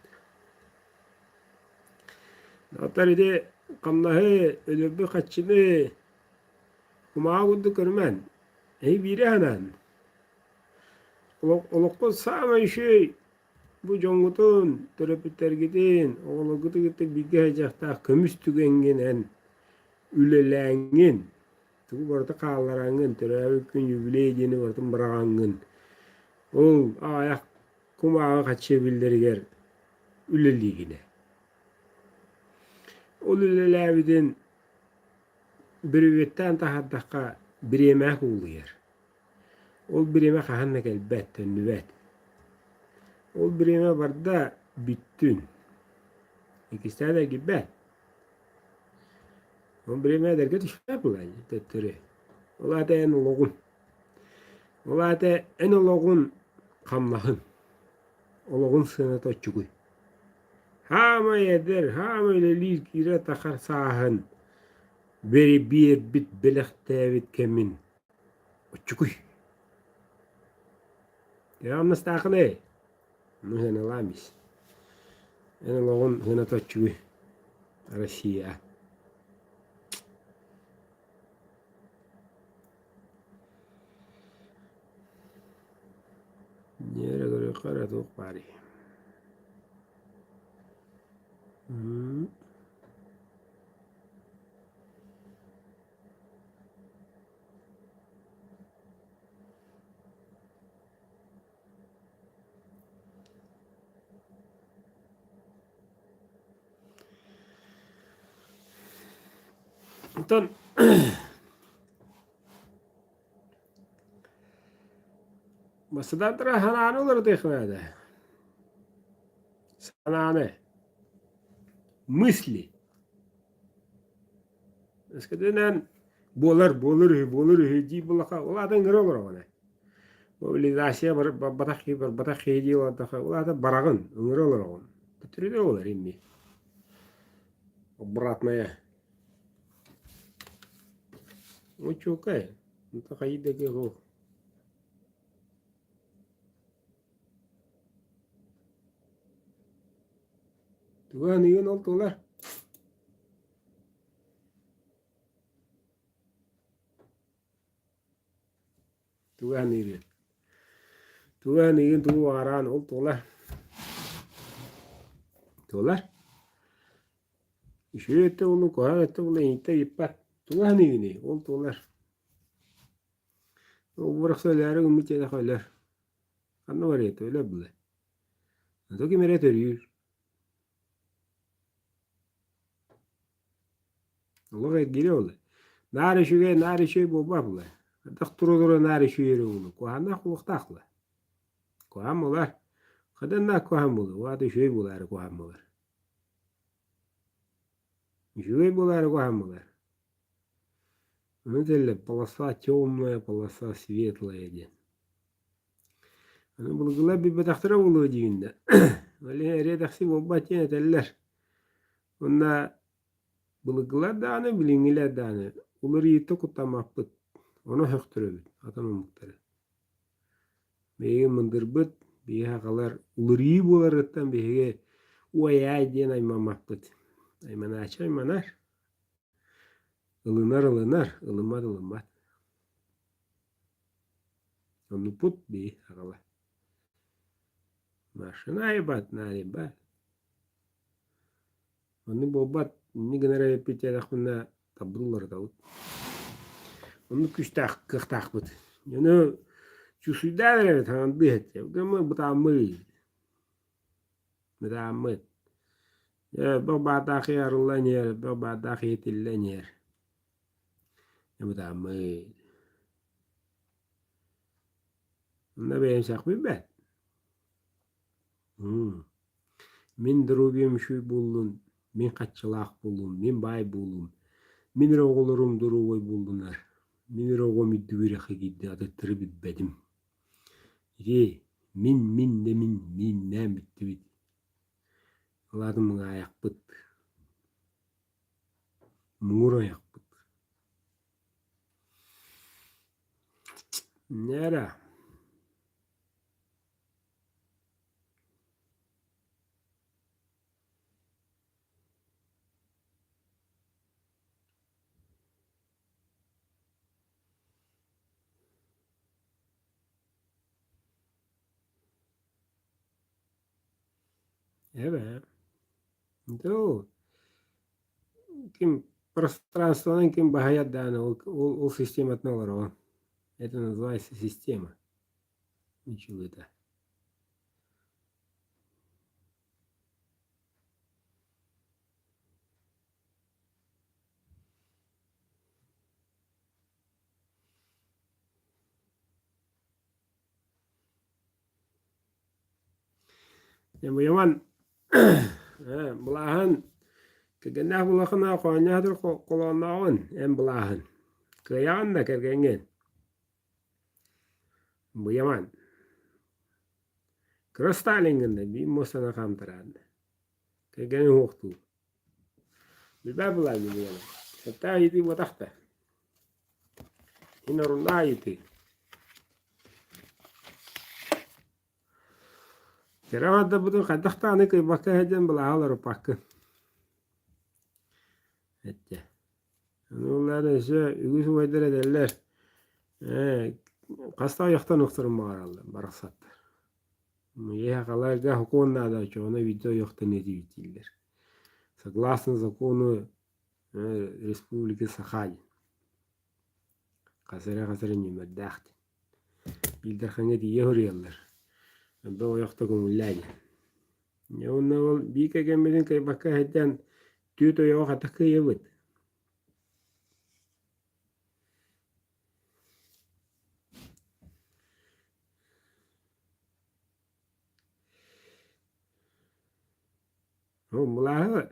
Оттон ити хамнаһы, өлөрбүт харчыны кумааҕы курдук көрүмэн, эһи биири анаан. Олоххо саамай үчүгэй бу дьоҥҥутун, төрөппүттэргитин, оҕолоргутун кытта бииргэ сылдьыахтаах көмүс түгэҥҥинэн үлэлээҥҥин, тугу барыта хааллараҥҥын, төрөөбүт күн юбилей диэни барытын быраҕаҥҥын, ол аҕыйах кумааҕы харчы эбиллэригэр үлэлиигинэ. Ол үлэлээбитин бүрүбүөттээн таһаардахха бириэмэ куулуйар. Ол бириэмэ хаһан да кэлбэт, төннүбэт. Ол бириэмэ барда бүттүн. Иккистээн эргийбэт. Ол бириэмэ эдэргэ түспэт буолаан төттөрү. Ол аата эн олоҕун. Ол аата эн олоҕун хамнаһын. Олоҕун сыаната оччугуй. Хаамай эдэр, хаамай үлэлиир киирэ-тахар сааһын биэрбит, бэлэхтээбит кэмин оччугуй. Төһө хамнастааххыный? Ну, сыаналаан ис. Эн олоҕун сыаната оччугуй. Россия. Ньиэрэ көрүөххэ эрэ туох баарый Онтон Бастатан туран санааны уларытыахха наада. Санааны. Мысли. Өскөтүнэн буолар, буолар үһү, буолар үһү дии буллахха, ол аата ыҥыра олороҕун ээ. Мобилизация барбатах киһи, барбатах киһи дии олордоххо, ол аата бараҕын, ыҥыра олороҕун. Төттөрүтэ буолар инни. Обратное. Учуокай. Это хайда кыһыл. Тугу аныгын ол туолар? Тугу аныырын? Тугу аныгын тугу баҕараан ол туолар? Туолар? Үчүгэй өттө буоллун, куһаҕан өттө буоллун иһиттэ ыйыппат. Тугу аныгыный? Ол туолар. Ол бырахса өлөөрү гыммыт диэтэххэ өлөр. Ханна барыай, өлөр буолуо. Ото ким эрэ төрүүр. Олох эргиирэ буолуо. Наар үчүгэй, наар үчүгэй буолбат буолуо. Хайдах тура-тура наар үчүгэй эрэ буолуо. Куһаҕаннаах буолуохтаах буолуо. Куһаҕан буолар. Хайдах наар куһаҕан буолуо? Ол аата үчүгэй буолаары куһаҕан буолар. Үчүгэй буолаары куһаҕан буолар. Ону этэллэр полоса темная, полоса светлая диэн. Аны былыргылар билбэтэхтэрэ буолуо диигин да. Ол иһин эриэ-дэхси буолбат диэн этэллэр. Уонна былыргылар даҕаны, билиҥҥилэр даҕаны уларыйыыта куттаммаппыт. Ону сөхтөрөбүт атын омуктары. Биһиги мындырбыт, биһиги сахалар уларыйыы буоларыттан биһиги уой-аай диэн аймаммаппыт. Айманааччы айманар, ылынар ылынар, ылыммат ылыммат. Оннукпут биһи сахалар. Машина айбат, наайбат. Оннук буолбат, инньэ гынар эбиппит диэтэхпинэ табыллар Оннук күүстээх кыахтаахпыт. Дьону чувствуйдаан эрэбит хаҥардыы иһэттэ. Гыммыт бытааммыт. Бытааммыт. Элбэх баатаах арыллан иһэр, элбэх баатаах иһитиллэн иһэр. Бытааммыт. Онно бэйэм сахпыт Мин доруобуйам үчүгэй буоллун, мин хаччылаах буоллум, мин баай буоллум, мин эрэ оҕолорум доруобай буоллунар, мин эрэ оҕом үрдүк үөрэххэ киирдэ, атыттары билбэтим. Ити мин, мин да мин, мииннээн бүттүбүт. Ол аата муҥаайахпыт, муҥур айахпыт. Нера Эбээ, дуу, ким пространствонан ким баһыйар даҕаны ол ол систематынан олороҕун. Это называется система. Ничего-то. Яман былааһын кэргэннээх буоллаххына хоонньоһо холооннооҕун эн былааһын кыайаҕын да кэргэҥҥин Быйаман Кыра Сталиҥҥын да биир муостаны хаамтараан кэргэниҥ уһуохтуур Билбэт былаан Быйаман Сөптөөх ыйытыы буотах да Ин оруннаах ыйытыы Кэрэ аҥардабытын хайдах даҕаны кыайбакка сылдьан былааһы уларыппаккын Эттэ Ону өссө үгүс убайдар этэллэр ээ хас да ойохтон охторун баҕараллар барахсаттар. Ийэ сокуон наада оччоҕуна биирдэ ойохтон этибит дииллэр. Согласно закону Республики Саха диэн. Хас эрэ хас эрэ нүөмэрдээх диэн. Биир Дархаҥҥа тиийэ суруйаллар. Элбэх ойохто көҥүллээ диэн. Дьэ уонна ол биир кэргэммитин кыайбакка сылдьан түөрт ойоҕо хата кыайабыт. Былааһы,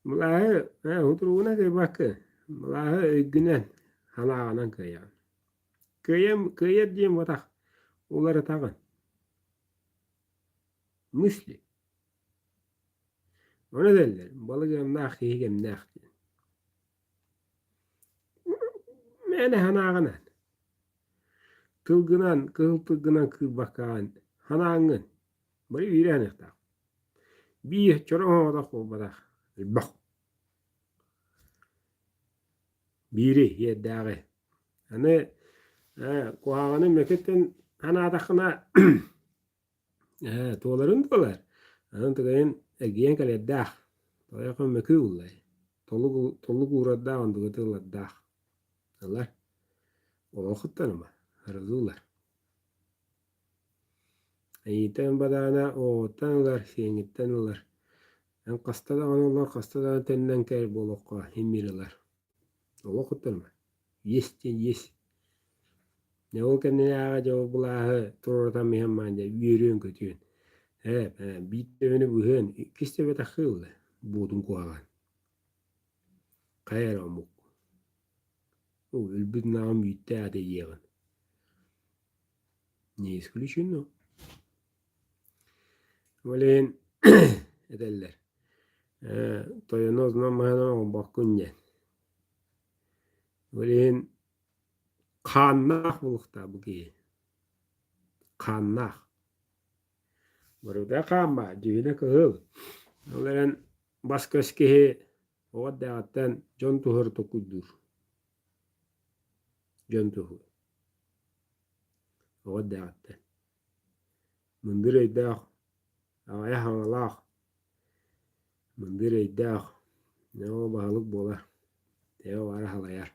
былааһы утуругунан кыайбаккын, былааһы өйгүнэн, санааҕынан кыайаҕын. Кыайам, кыайар диэн буотах, уларытаҕын. Мысли. Ону этэллэр, балык ыамнаах киһи кэмнээх диэн. Мээнэ санааҕынан, тылгынан, кыһыл тылгынан кыырбаккаҕын санааҥҥын бары биирэ саныахтаах. Биир чороҥ оҥотох буолбатах, элбэх. Биири, иэрдээҕи. Аны куһаҕаны мөкүттэн санаатаххына Ээ, туоларын туолар, аны тыгайын эргийэн кэлиэрдээх, тойохон мөкү ыллай, толук толук уурардаах онтугата ылардаах. Ылар. Олохуттаныма, арылы ылар. Эйиитэн бадаана оҕоҕуттан ылар, сиэҥҥиттэн ылар. Эн хаста даҕаны олор, хаста даҕаны төннөн кэл буолуохха иһин биир ылар. Олохуттаныма. Есть диэн есть. Дьэ ол кэннинээҕи дьэ ол былааһы туруорутан иһэн маан дьэ үөрүөн-көтүөн. Ээ, ээ биир төбөнү быһыан, иккис төбө тахсыы ылла, буотун куһаҕан. Хайа эрэ омук. Ол өлбүт ынаҕым үүттээх этэ диэҕин. Не исключено. Ол иһин этэллэр, ээ, тойону онон-маһынан оҥорбоккун диэн. Ол иһин. Хааннаах буолуохтаах бу киһи. Хааннаах. Барыта хаамма, дьүһүнэ кыһыл. Ол эрэн бас-көс киһи оҕо эрдэҕиттэн дьон туһугар толкуйдуур. Дьон туһугар. Оҕо эрдэҕиттэн. Мындыр өйдөөх, аҕыйах аҥалаах, мындыр өйдөөх, дьэ ол баһылык буолар, тэйэ баара салайар.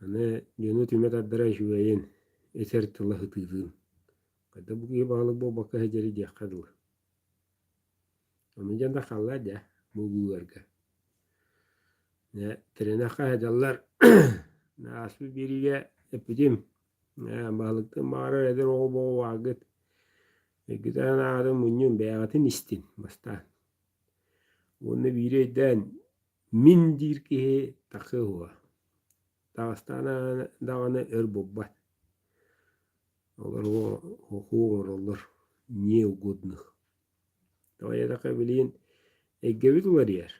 Аны дьону түмэ тардара үчүгэйин, этэр тыла сытыытын. Хайдах бу киһи баһылык буолбакка сылдьарый диэххэ дылы. Ону дьон да хааллар дьэ, бу быыбарга. Дьэ, тэринэххэ сылдьаллар. Ааспыт биэриигэ эппитим, баһылыктан баҕарар эдэр оҕо буолбаккыт. Өйгүтэн аҕатын мунньун, бэйэҕитин истин бастаан. Уонна биири өйдөөн, мин диир киһи тахсыа суоҕа. Таҕыстаҕына даҕаны өр буолбат. Олор хохуо оҥороллор неугодных. Тоҕо диэтэххэ билигин эйгэбит уларыйар,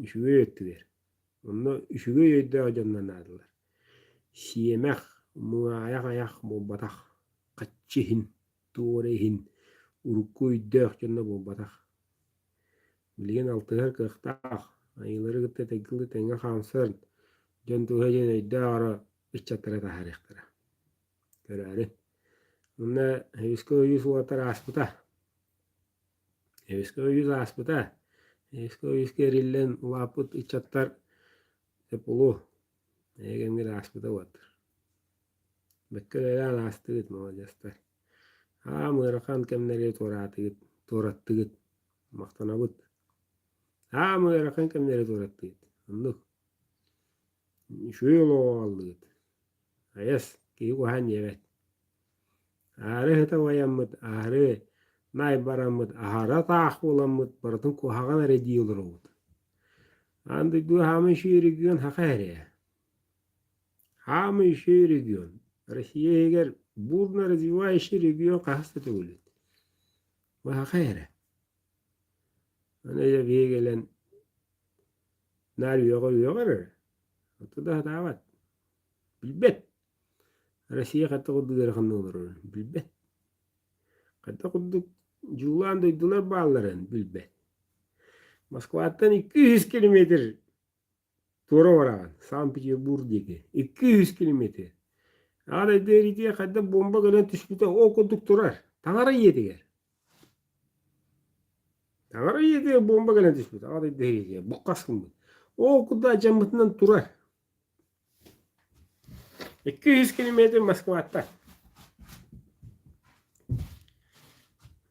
үчүгэй өттүгэр. Онно үчүгэй өйдөөх дьонно наадалар. Сиэмэх, муҥаайах айах буолбатах, хаччы иһин, туора иһин, урукку өйдөөх дьонно буолбатах. Билигин алтыһар кыахтаах, айыылары кытта тэҥҥэ тэҥҥэ хаамсар дьон туһа диэн өйдөөх эрэ ыччаттары таһаарыахтара. Көрөөрү. Онно Эбискэ ойуус уолаттар ааспыта. Эбискэ ойуус ааспыта. Эбискэ ойууска эриллэн улааппыт ыччаттар тепло эһиги кэмҥит ааспыта уолаттар. Бэккэ үлэлээн аастыгыт, маладьыастар. Аам ыарахан кэмнэри туораатыгыт, туораттыгыт. Махтанабыт. Аам ыарахан кэмнэри туораттыгыт. Оннук. Үчүгэй олоҕу аҕаллыгыт. Айас, киһи куһаан диэбэт. Аһары ыһыта уойаммыт, аһары наай бараммыт, аһара таах буоламмыт барытын куһаҕан эрэ дии олоробут. Аан дойду хаамый үчүгэй регион саха эрэ. Хаамый үчүгэй регион. Россия иһигэр бурно развивающий регион хаһыс да төгүлүн. Бу саха эрэ. Аны дьэ биһиги кэлэн наар үөҕэ-үөҕэр эрэ. Оттон да сатаабат. Билбэт. Россия хайдах курдук ыараханнык олорорун билбэт. Хайдах курдук дьуулаан дойдулар баалларын билбэт. Москваттан 200 километр туора бараҕын, Санкт-Петербург диэки. 200 километр. Аҕа дойду эриитигэр хайдах бомба кэлэн түспүтэ ол курдук турар. Таҥара ийэтигэр. Таҥара ийэтигэр бомба кэлэн түспүт. Аҕа дойду эриитигэр. Буккас гыммыт. Ол курдук алдьаммытынан турар. 200 километр Москваттан.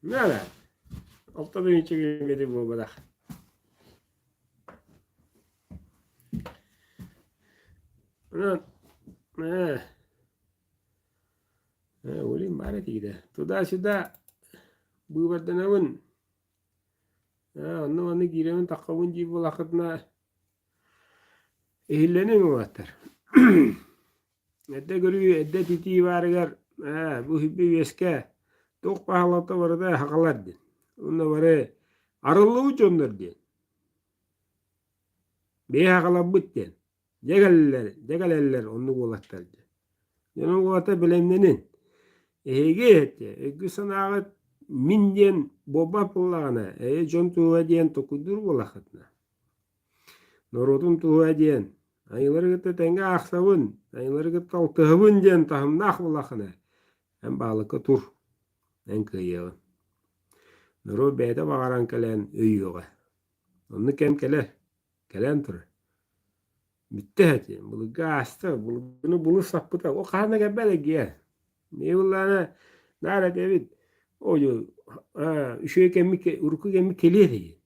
Надо. 6 километр буолбатах. Онон, э, э, Улин баар этигитэ. Туда-сюда быыбарданабын. Э, онно-манна киирэбин таххабын дии буолаххытына Иһиллэниҥ уолаттар Эрдэ көрүү, эрдэ этитии баарыгар ээ, бу үһүбү үөскэ туох баһылалта барыта сахалар диэн. Уонна бары арыллыбыт дьоннор диэн. Бэйэ сахаларбыт диэн. Дьэ кэллилэр, дьэ кэлэллэр оннук уолаттар диэн. Дьонум уолаттар бэлэмнэнин. Эһиги эһэтэ, өйгүт-санааҕыт мин диэн буолбат буоллаҕына, эйэ дьон туһуга диэн толкуйдуур буоллаххытына Норуотум туһа диэн, айыылары кытта тэҥҥэ аахсабын, айыылары кытта алтыһабын диэн таһымнаах буоллаххына, эн баалыкка тур, эн кыайыаҕын. Норуот бэйэтэ баҕаран кэлэн өйүөҕэ. Оннук кэм кэлэр, кэлэн турар. Бүттэ ити, былыргы ааста, былыргыны булус саппыта, ол хаһан да кэлбэт эргийэр. Мин былаана наар этэбит, ой, үчүгэй кэммит, урукку кэммит кэлиэ этэ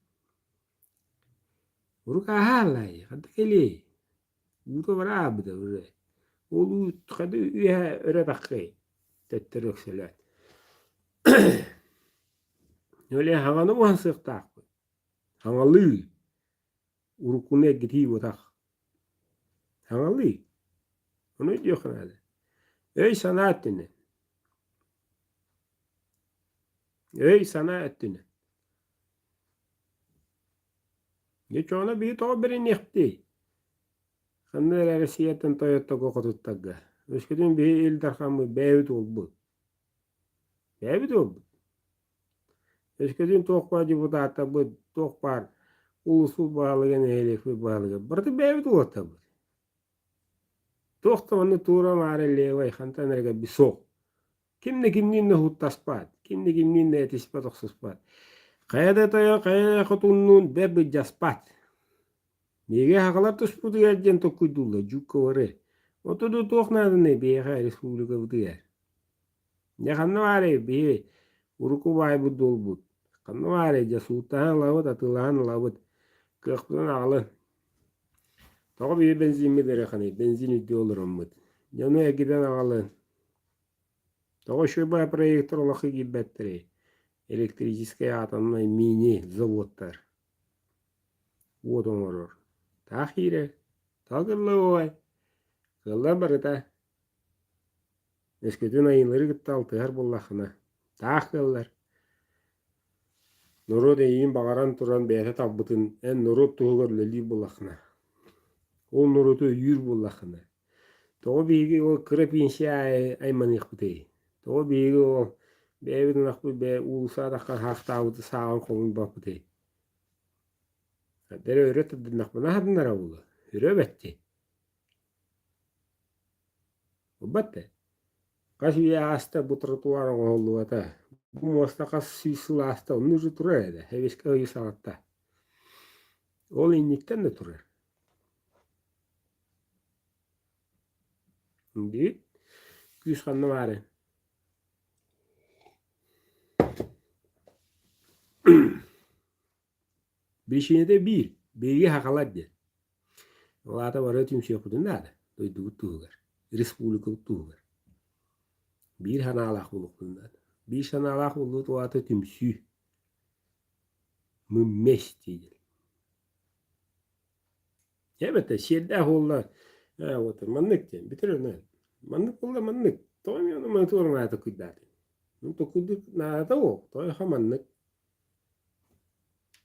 Урут ааһааллаайы, ханна кэлиэй? Уута бараабыта уже. Ол уу ханна үөһэ өрө таххыай? Төттөрү өксөлөөт. Ол иһин хаҥаны уһансыахтаахпыт. Хаҥалыы. Уруккуну эргитии буотах. Хаҥалыы. Ону өйдүөххэ наада. Өй-санаа өттүнэн. Өй-санаа өттүнэн. Дьэ, чоҕуна биһи тоҕо бэриниэхтий? Ханна эрэ Россияттан тойотторго хотуттарга. Өскөтүн биһи Ил Дархаммыт бэйэбит уолбут. Бэйэбит уолбут. Өскөтүн туох баар депутаттарбыт, туох баар улууспут баһылыга, нэһилиэкпит баһылыга барыта бэйэбит уолаттарбыт. Туох да маннык туура-маара левай хантан эрэ кэлбит суох. Ким да кимниин да уһуктаспат, ким да кимниин да этиспэт-охсуспат. Хайа да тойон, хайа да хотуннуун бэрт былдьаспат. Биһиги сахалар туспутугар диэн толкуйдууллар дьуукка Оту да туох нааданый биһиэхэ республикабытыгар? Дьэ ханна баарый биһи урукку баайбыт дуолбут? Ханна баарый дьэ сууттаһан ылабыт, атыылаһан ылабыт. Кыахпытын аҕалын. Тоҕо биһи бензиммит ыараханый? Бензин үрдүү олороммут. Дьону эргитэн аҕалын. Тоҕо үчүгэй проектор олоххо киирбэттэрий? Электрическэй атомнай мини-заводтар. Уот оҥорор. Таах киирэр. Тоҕо кыллыбай? Кыаллар барыта. Өскөтүн айыылары кытта алтыһар буоллаххына, таах кыаллар. Норуот эйигин баҕаран туран бэйэтэ талбытын эн норуот туһугар үлэлиир буоллаххына, ол норуоту өйүүр буоллаххына, Тоҕо биһиги ол кыра пенсия аайы айманыахпытый? Тоҕо биһиги ол бэйэбит ынахпыт бэйэ уулусса атахха хаахтаабыты сааҕын хомуйбаппытый? Эрэ өрө тардыннахпына аһатыннара буолуо. Өрө эбэтти. Буолбат да. Хас үйэ ааста бу тротуар оҥоһуллубата. Бу муоста хас сүүс сыл ааста оннук же турар этэ. Эбискэ ыйы саҕатта. Ол инниттэн да турар. Диит, күүс ханна баарый? Биричиинэтэ биир, биһиги сахалар диэн. Ол аата бары түмсүөхпүтүн наада, дойдубут туһугар, республикабыт туһугар. Биир санаалаах буолуохпутун наада. Биир санаалаах буоллубут ол аата түмсүү. Мы вместе диэн. Эбэтэр сиэрдээх уолла ээ вот маннык диэн бүтэр онон маннык буолла маннык тоҕо эмиэ ону маны туора наада токуйдаатыҥ ну токуйдуур наадата суох тоҕо маннык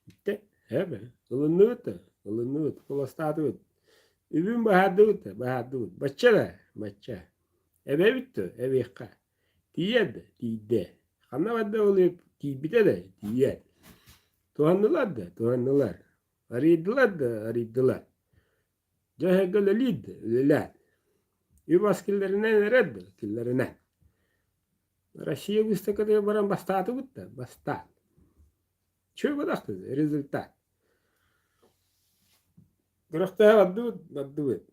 Бүттэ эбэ ылынныбыт да ылынныбыт куоластаатыбыт үбүн быһаардыбыт да быһаардыбыт бачча да бачча эбэбит да эбиэххэ тиийэр да тиийдэ ханна барда ол тиийбитэ да тиийэр туһаннылар да туһаннылар Арыйдылар да арыйдылар. Дьэ эһэгэ үлэлиир да үлэлээн. Үп-ас киллэринэн эрэр да киллэринэн. Россия выставкатыгар баран бастаатыбыт да бастаан. Чүө бадахтыт результат. Күрэхтэһэ бардыбыт бардыбыт.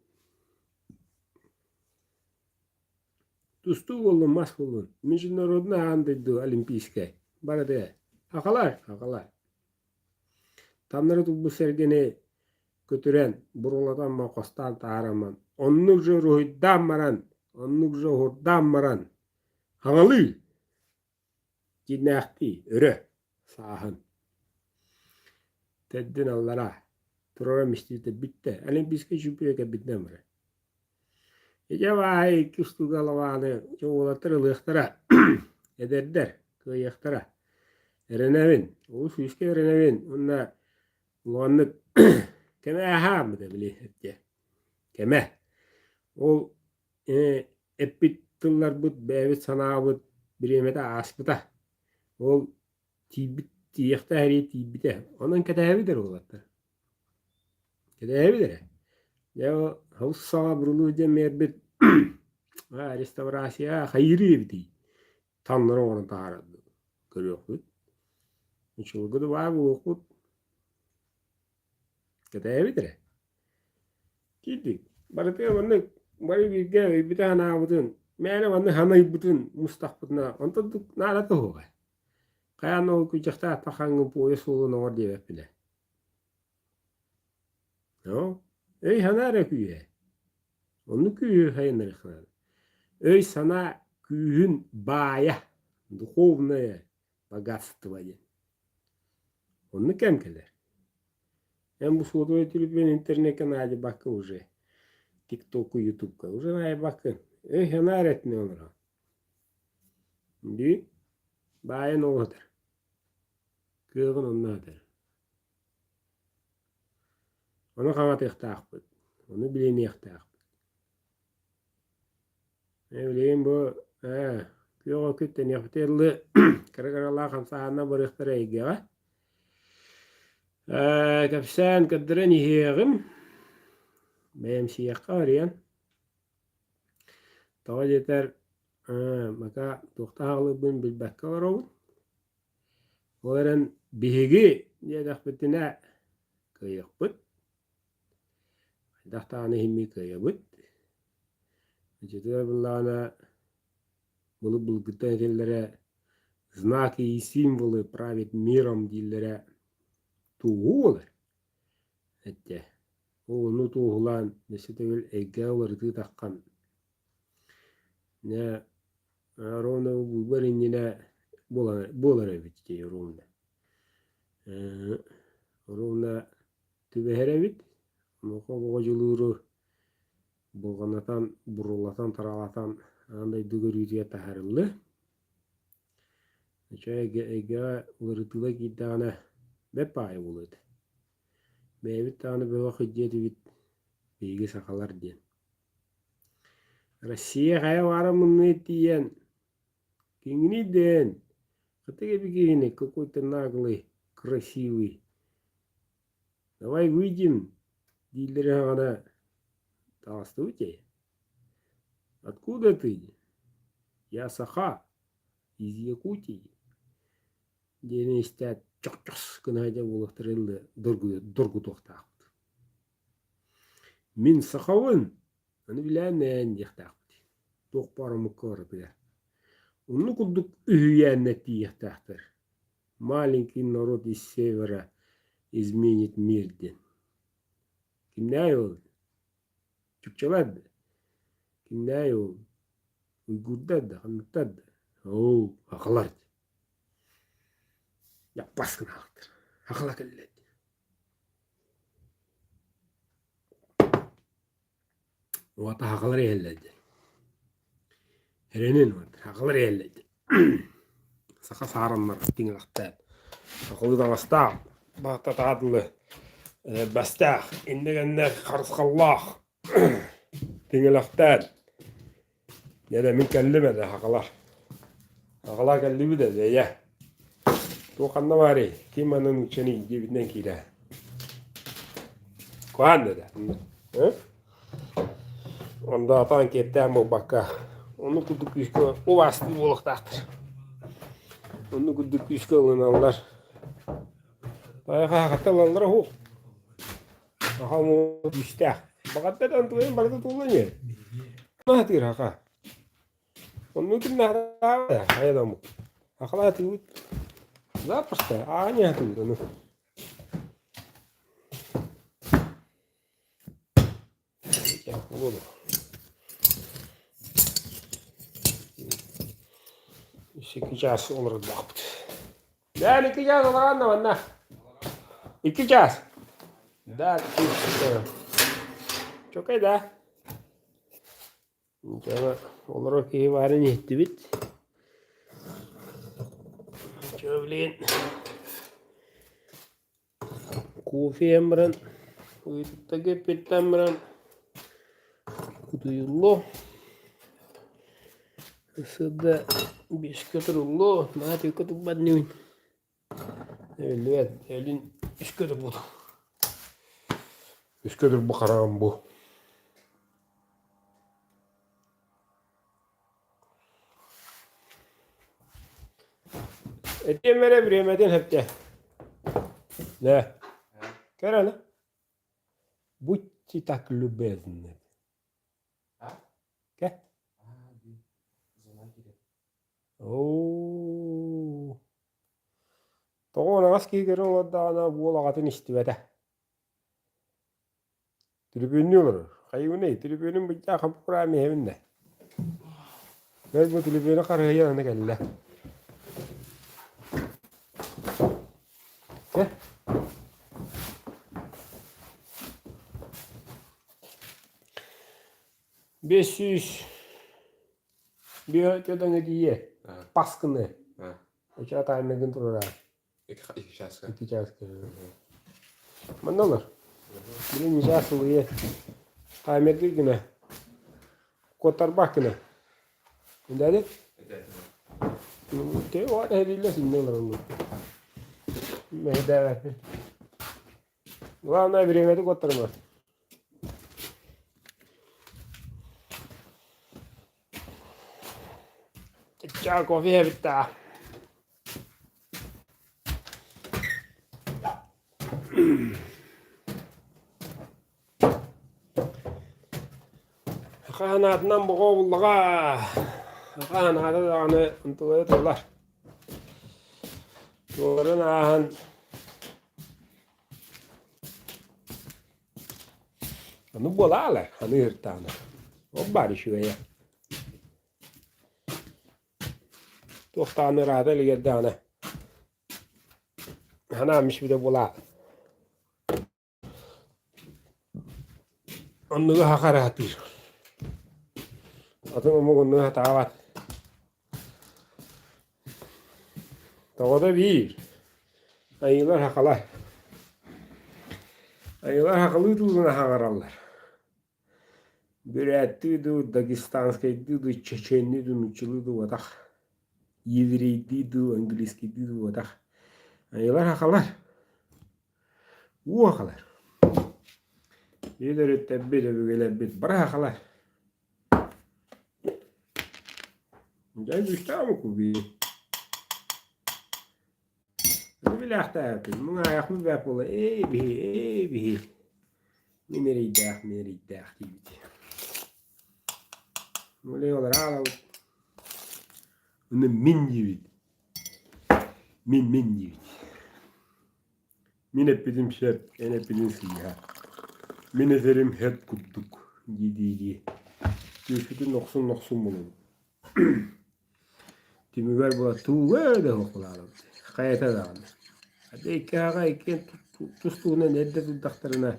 Тустуу буоллун, мас буоллун. Международный аан дойду олимпийскай. Барыта. Хахалар, хахалар. Таннары турбут сэргэни көтүрэн, буруолатан хостаан таһаараммын, оннук же уруһуйдаан баран, оннук же уһурдаан баран, хаҥалыы, дьиҥнээхтии, өрө, сааһын. Төрдүн аллараа, турара мистибитэ бүттэ, олимпийскай чемпион кэлбитинэн барар. Ити абааһы икки устууга лабааны уолаттар ылыахтара, эдэрдэр кыайыахтара. Эрэнэбин, олус күүскэ эрэнэбин уонна улаханнык кэмэ ааһаабыта били эттэ. Кэмэ. Ол эппит тылларбыт, бэйэбит санаабыт бириэмэтэ ааспыта. Ол тиийбит тиийиэхтээх эрии тиийбитэ. Онон кэтэһэбит эрэ уолаттар. Кэтэһэбит эрэ. Дьэ ол саҥа бурулуу диэн биэрбит реставрация хайыырый эбитий? Таҥнары оҥорон таһаарар көрүөхпүт. Ничего да баар буолуохпут. Кэтэһэбит эрэ. Киирдик. Барытыгар маннык бары бииргэ өйбүтэ-санаабытын, мээнэ маннык санайбытын мустахпытына, онтон наадата суоҕа. Хайаан ол күдьэхтээх пахаҥҥын пуойа суолун оҥор диэбэппинэ. Оо, өй-санаа эрэ күүһэ. Оннук күүһү сайыннарыахха наада. Өй-санаа күүһүн баайа, духовное богатство диэн. Оннук кэм кэлэр. Эн бу суотабай төлөпүөн интернеккэ наадыйбакка уже тиктокку, ютубка уже наадыйбаккын. Өй-санаа эрэ өттүнэн олороҕун. Дии, баайын ол сытар. Кыаҕын онно сытар. Ону хаҥатыахтаахпыт. Ону билиниэхтээхпит. Билигин бу күөх өкүт тэниэхпитигэр дылы кыра-кыралаах хамсааһыннар барыахтара эйгэҕэ. Кэпсээн көрдөрөн иһиэҕим. Бэйэмсийиэххэ арыйан. Тоҕо диэтэр бака туохтаах аҕалыырбын билбэккэ олоробун. Ол эрэн биһиги диэтэхпитинэ кыайыахпыт. Хайдах даҕаны иһин мин кыайабыт. Иччитигэр буллаҕына былыр-былыргыттан этэллэрэ знаки и символы правят миром дииллэрэ туоһу буолар эттэ. Ол ону туоһулаан өссө төгүл эйгэ уларытыы таххан дьэ ровно быыбар иннинэ буолар эбит ити ровно. Ровно түбэһэр эбит. Онуоха оҕо дьулууру булҕанатан, бурулатан, таралатан аан дойду көрүүтүгэр таһаарыллыа. Үчүгэй эйгэҕэ уларытыыга киирдэҕинэ бэрт баҕайы буолуо этэ. Бэйэбит даҕаны бөҕөх илдьиэ этибит биһиги сахалар диэн. Россия хайа баара муннуй тиийэн киҥиний дээн хатык эбигиһини какой-то наглый красивый Давай выйдем, дииллэрэ саҕана таҕыстыбыт ээ. Откуда ты? Я саха, из Якутии, диэни истээт чохчос гына сылдьар буолуохтарын да доргутуохтаахпыт. Мин сахабын, аны билээн диэхтээхпит. Туох баар омукка барытыгар. Оннук курдук үһүйээннэр тиийиэхтээхтэр. Маленький народ из севера изменит мир диэн. Кимнээй ол? Чукчалар да? Кимнээй ол? Уйгурдар да, ханныктар да? Оо, хахалар. Яппас гынаалыктар. Хахала кэллэ. Уота хахалар иһэллэр диэн. Эрэнин уот хахалар иһэллэр диэн. Саха саараннар тиҥилэхтээн сахалыы таҥастаах баататаатылы бэстээх иннэ-кэннэ харысхаллаах тиҥилэхтээн Дьэ мин кэллим эрэ хахалар. Хахалар кэллибит эрэ эйэ. Туох ханна баарый? Ким манна нууччаны диэбитинэн киирэ. Куһаан дэтэ. Онда атаан киэптээн буолбакка, ону курдук күүскэ убаастыы буолуохтаахтар. Онну курдук күүскэ ылыналлар. Тайаха хахата ылаллара уһук. Аха күүстээх. Баҕарда да онтугайын барыта туллан иһэр. Наһатыыр хаха. Оннук наһаа хайа да омук. Хахалаатыыбыт. Запросто аанньа хатыыр ону. Икки чаас олордохпут. Бээн икки чаас олоронно манна. Икки чаас. Да, Чокай да. Олорор киһи баарын иһиттибит. Чё, блин. Кофе баран, ыйытыктарга эппиэттээн баран утуйуллуо. Сырда биэскэ туруллуо, наһаа түөккэ турбат инибин. Эбиллибэт, өлүн үскэ турбутум. Үскэ турбут хараҕым бу. Этиэм эрэ бириэмэтин сөптө. Да. Көр аны. Будьте так любезны. Кэ? Оо. Тоҕо унаҕас киһи көрөн олордоҕуна уол аҕатын истибэтэ. Түрүбүөннүү олорор. Хайыыбыный, түрүбүөнүм быдьаа хаппыраам иһэбин да. Бэл бу түрүбүөнү харыһыйан аны кэллэ. Чэ. 500 биотөдөҥө тиийэ. Паскыны. Оча таймыгын турара. Икки чааска. Икки чааска. Манна олор. Билин ньычаас сылыйа. Таймердыыр гына, куоттарбат гына. Дядя? Ты вот эһэлииллэр синньэ олороллор. Мэһэйдээбэппин. Главное бириэмэтин куоттарыма. Чаа кофе иһэбит даа. Хаһанаатынан боҕо буллаҕа. Хаһанаата даҕаны онтулара туолар. Туоларын ааһан ону буолаалар аны ыыртаҕына. Ол баар үчүгэйэ. Туох даҕаны ыраата илигэр даҕаны санаам үчүгэй буолаа. Оннугу хахараатыыр. Атын омук оннугу сатаабат. Тоҕото биир. Айыылар хахалар. Айыылар хахалыы тылынан хаҥараллар. Бүрээттии дуу, дагестанскайдыы дуу, чеченнии дуу, нууччалыы дуу буотах. Еврейдии дуу, английскайдыы дуу буотах. Айыылар хахалар. Уу хахалар. Биир өрүттэрбит, өбүгэлэрбит бары хахалар. Дьэ күүстээх омук биир. Билээхтээбиппин, муҥаайахпын бэрт буола ээ биһи, ээ биһи, мин эрэйдээх, мин эрэйдээх диибит. Улей олор аалабыт. Ону мин диибит. Мин мин диибит. Мин эппитим сөп, эн эппитиҥ сыыһа. Мин этэрим һэт курдук дии-дии Түөспүтүн охсун-охсун булабыт. Түмүгэр була тууга да суох Хайата даҕаны. Аты икки аҕа иккиэн тус-туһунан эрдэ турдахтарына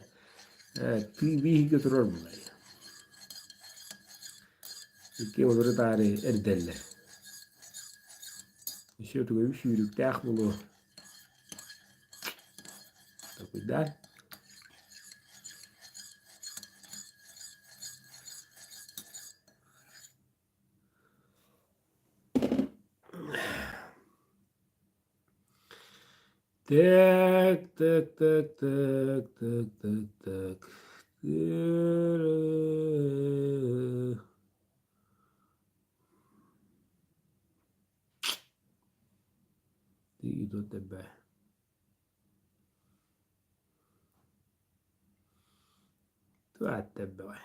тыы бииһигэ турар буолар. Икки олору-таары эрдэллэр. Еще тугу сүүрүктээх буолуо. Такуйдаан. Так, так, так, так, так, так, так. Ты до тебе. Туаттебэ.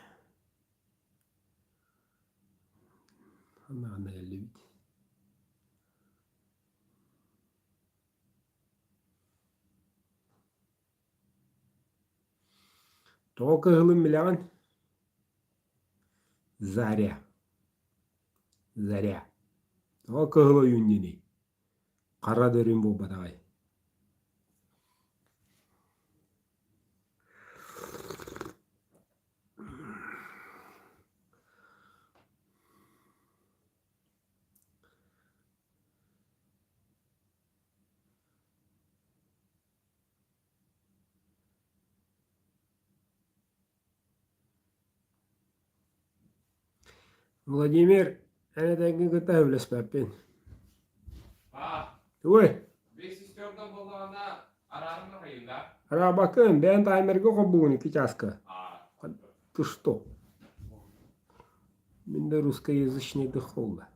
Ханна кэллибит? Тоҕо кыһылын билэҕин? Заря. Заря. Тоҕо кыһыл ойуун диэний? Хара дөрүн буолбатаҕай. Владимир, эн этэҥҥин кытта сөбүлэспэппин. Тугуй? Араабаккын, бэйэн таймерга холбуугун икки чааска. Ты что? Мин да русскоязычный дыхолла.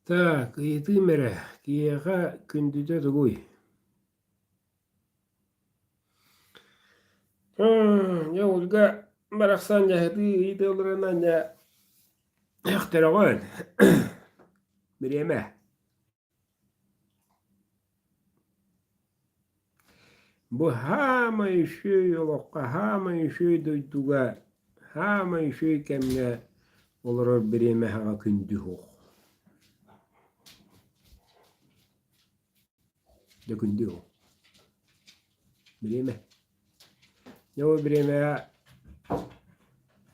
Так, ыйытыым эрэ, киһиэхэ күндүтэ тугуй? Дьэ, Ольга барахсан дьаһытыы ыйытыыларынан дьэ өхтөрөҕүн. Бириэмэ. Бу саамай үчүгэй олоххо, саамай үчүгэй дойдуга, саамай үчүгэй кэмҥэ олорор бириэмэһэҕэ күндү суох. Дьэ күндү суох. Бириэмэ. Дьэ ол бириэмэҕэ.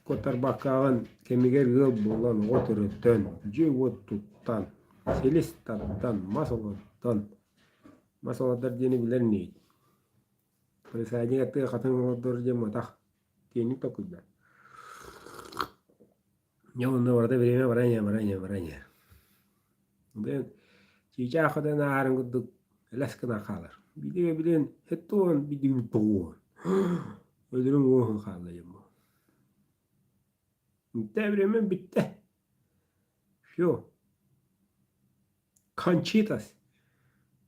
Куоттарбаккаҕын кэмигэр ыал буолан оҕо төрөтөн, дьиэ-уот туттан, силис тардан, мас олордон, мас олордор диэни билэр инигит. Полисадник аттыгар хатыҥ олордор диэн матах киэҥник толкуйдар. Дьэ онно барыта бириэмэ баран иһэр, баран иһэр, баран иһэр. Бу чыычаах хотон ааһарын курдук элэс гынан хаалар. Биирдэ билэн сэттэ уон, биирдэ 90. Өлөрүм уоһун хаалла диэн буолла. Бүттэ бириэмэ бүттэ. Всё. Кончитас.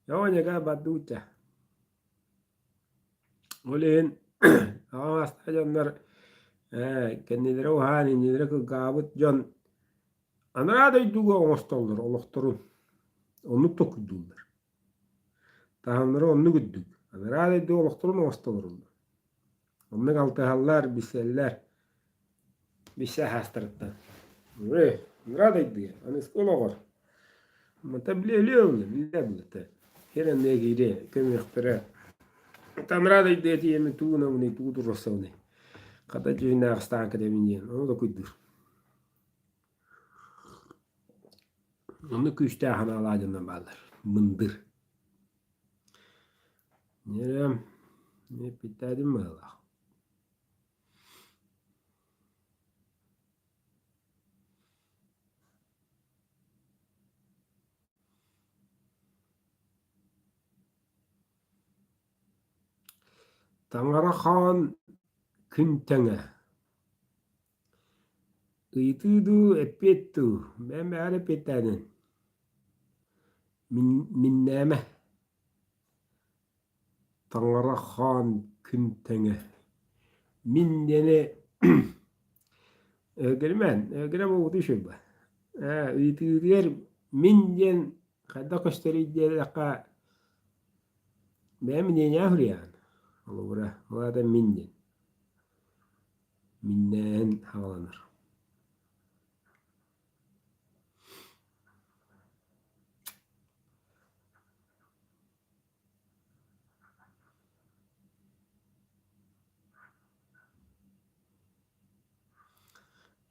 Яоняга бардуутя. Ол иһин аҕам аастаах дьоннор ээ кэннилэрэ уһаан, иннилэрэ кылгаабыт дьон анараа дойдуга оҥостоллор олохторун. Оннук толкуйдууллар. Таһымнара оннук үрдүк. Анараа дойдуга олохторун оҥосто олороллор. Оннук алтыһаллар, билсэллэр. Билсэ аһаастарыттан. Ой, анараа дойдуга, аныгыскы олоҕор. Мата билэ билэ билэ Хер эмиэ киириэ, көмүөхтэрэ. Анараа дойдуга тиийэммин тугу гынабыный, тугу туруорсабыный? Хата дьүһүннээх ыстаан кэтэбин диэн, ону да куйдуур. Оннук күүстээх санаалаах дьоннор бааллар. Мындыр. Ньирэм, эппиттээтим быһыылаах. Таҥара хаан күн тэҥэ Ыйытыы дуу, эппиэт дуу, бэйэм бэйэҕэр эппиэттээтин. Мин миннээмэ Таҥара хаан күн тэҥэ. Мин диэни өһүргэнимээн, өһүргэнэ буолбутун үчүгэй Ээ, ыйытыытыгар мин диэн хайдах көстөрүй диэтэххэ, бэйэм миниэньэҕэ суруйаҕын. Холобура, ол аата мин диэн. Миннээһин хааланар.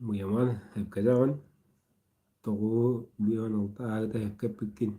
Муйаман сөпкө даҕын, тоҕуһу 56 ааҕыта сөпкө эппиккин.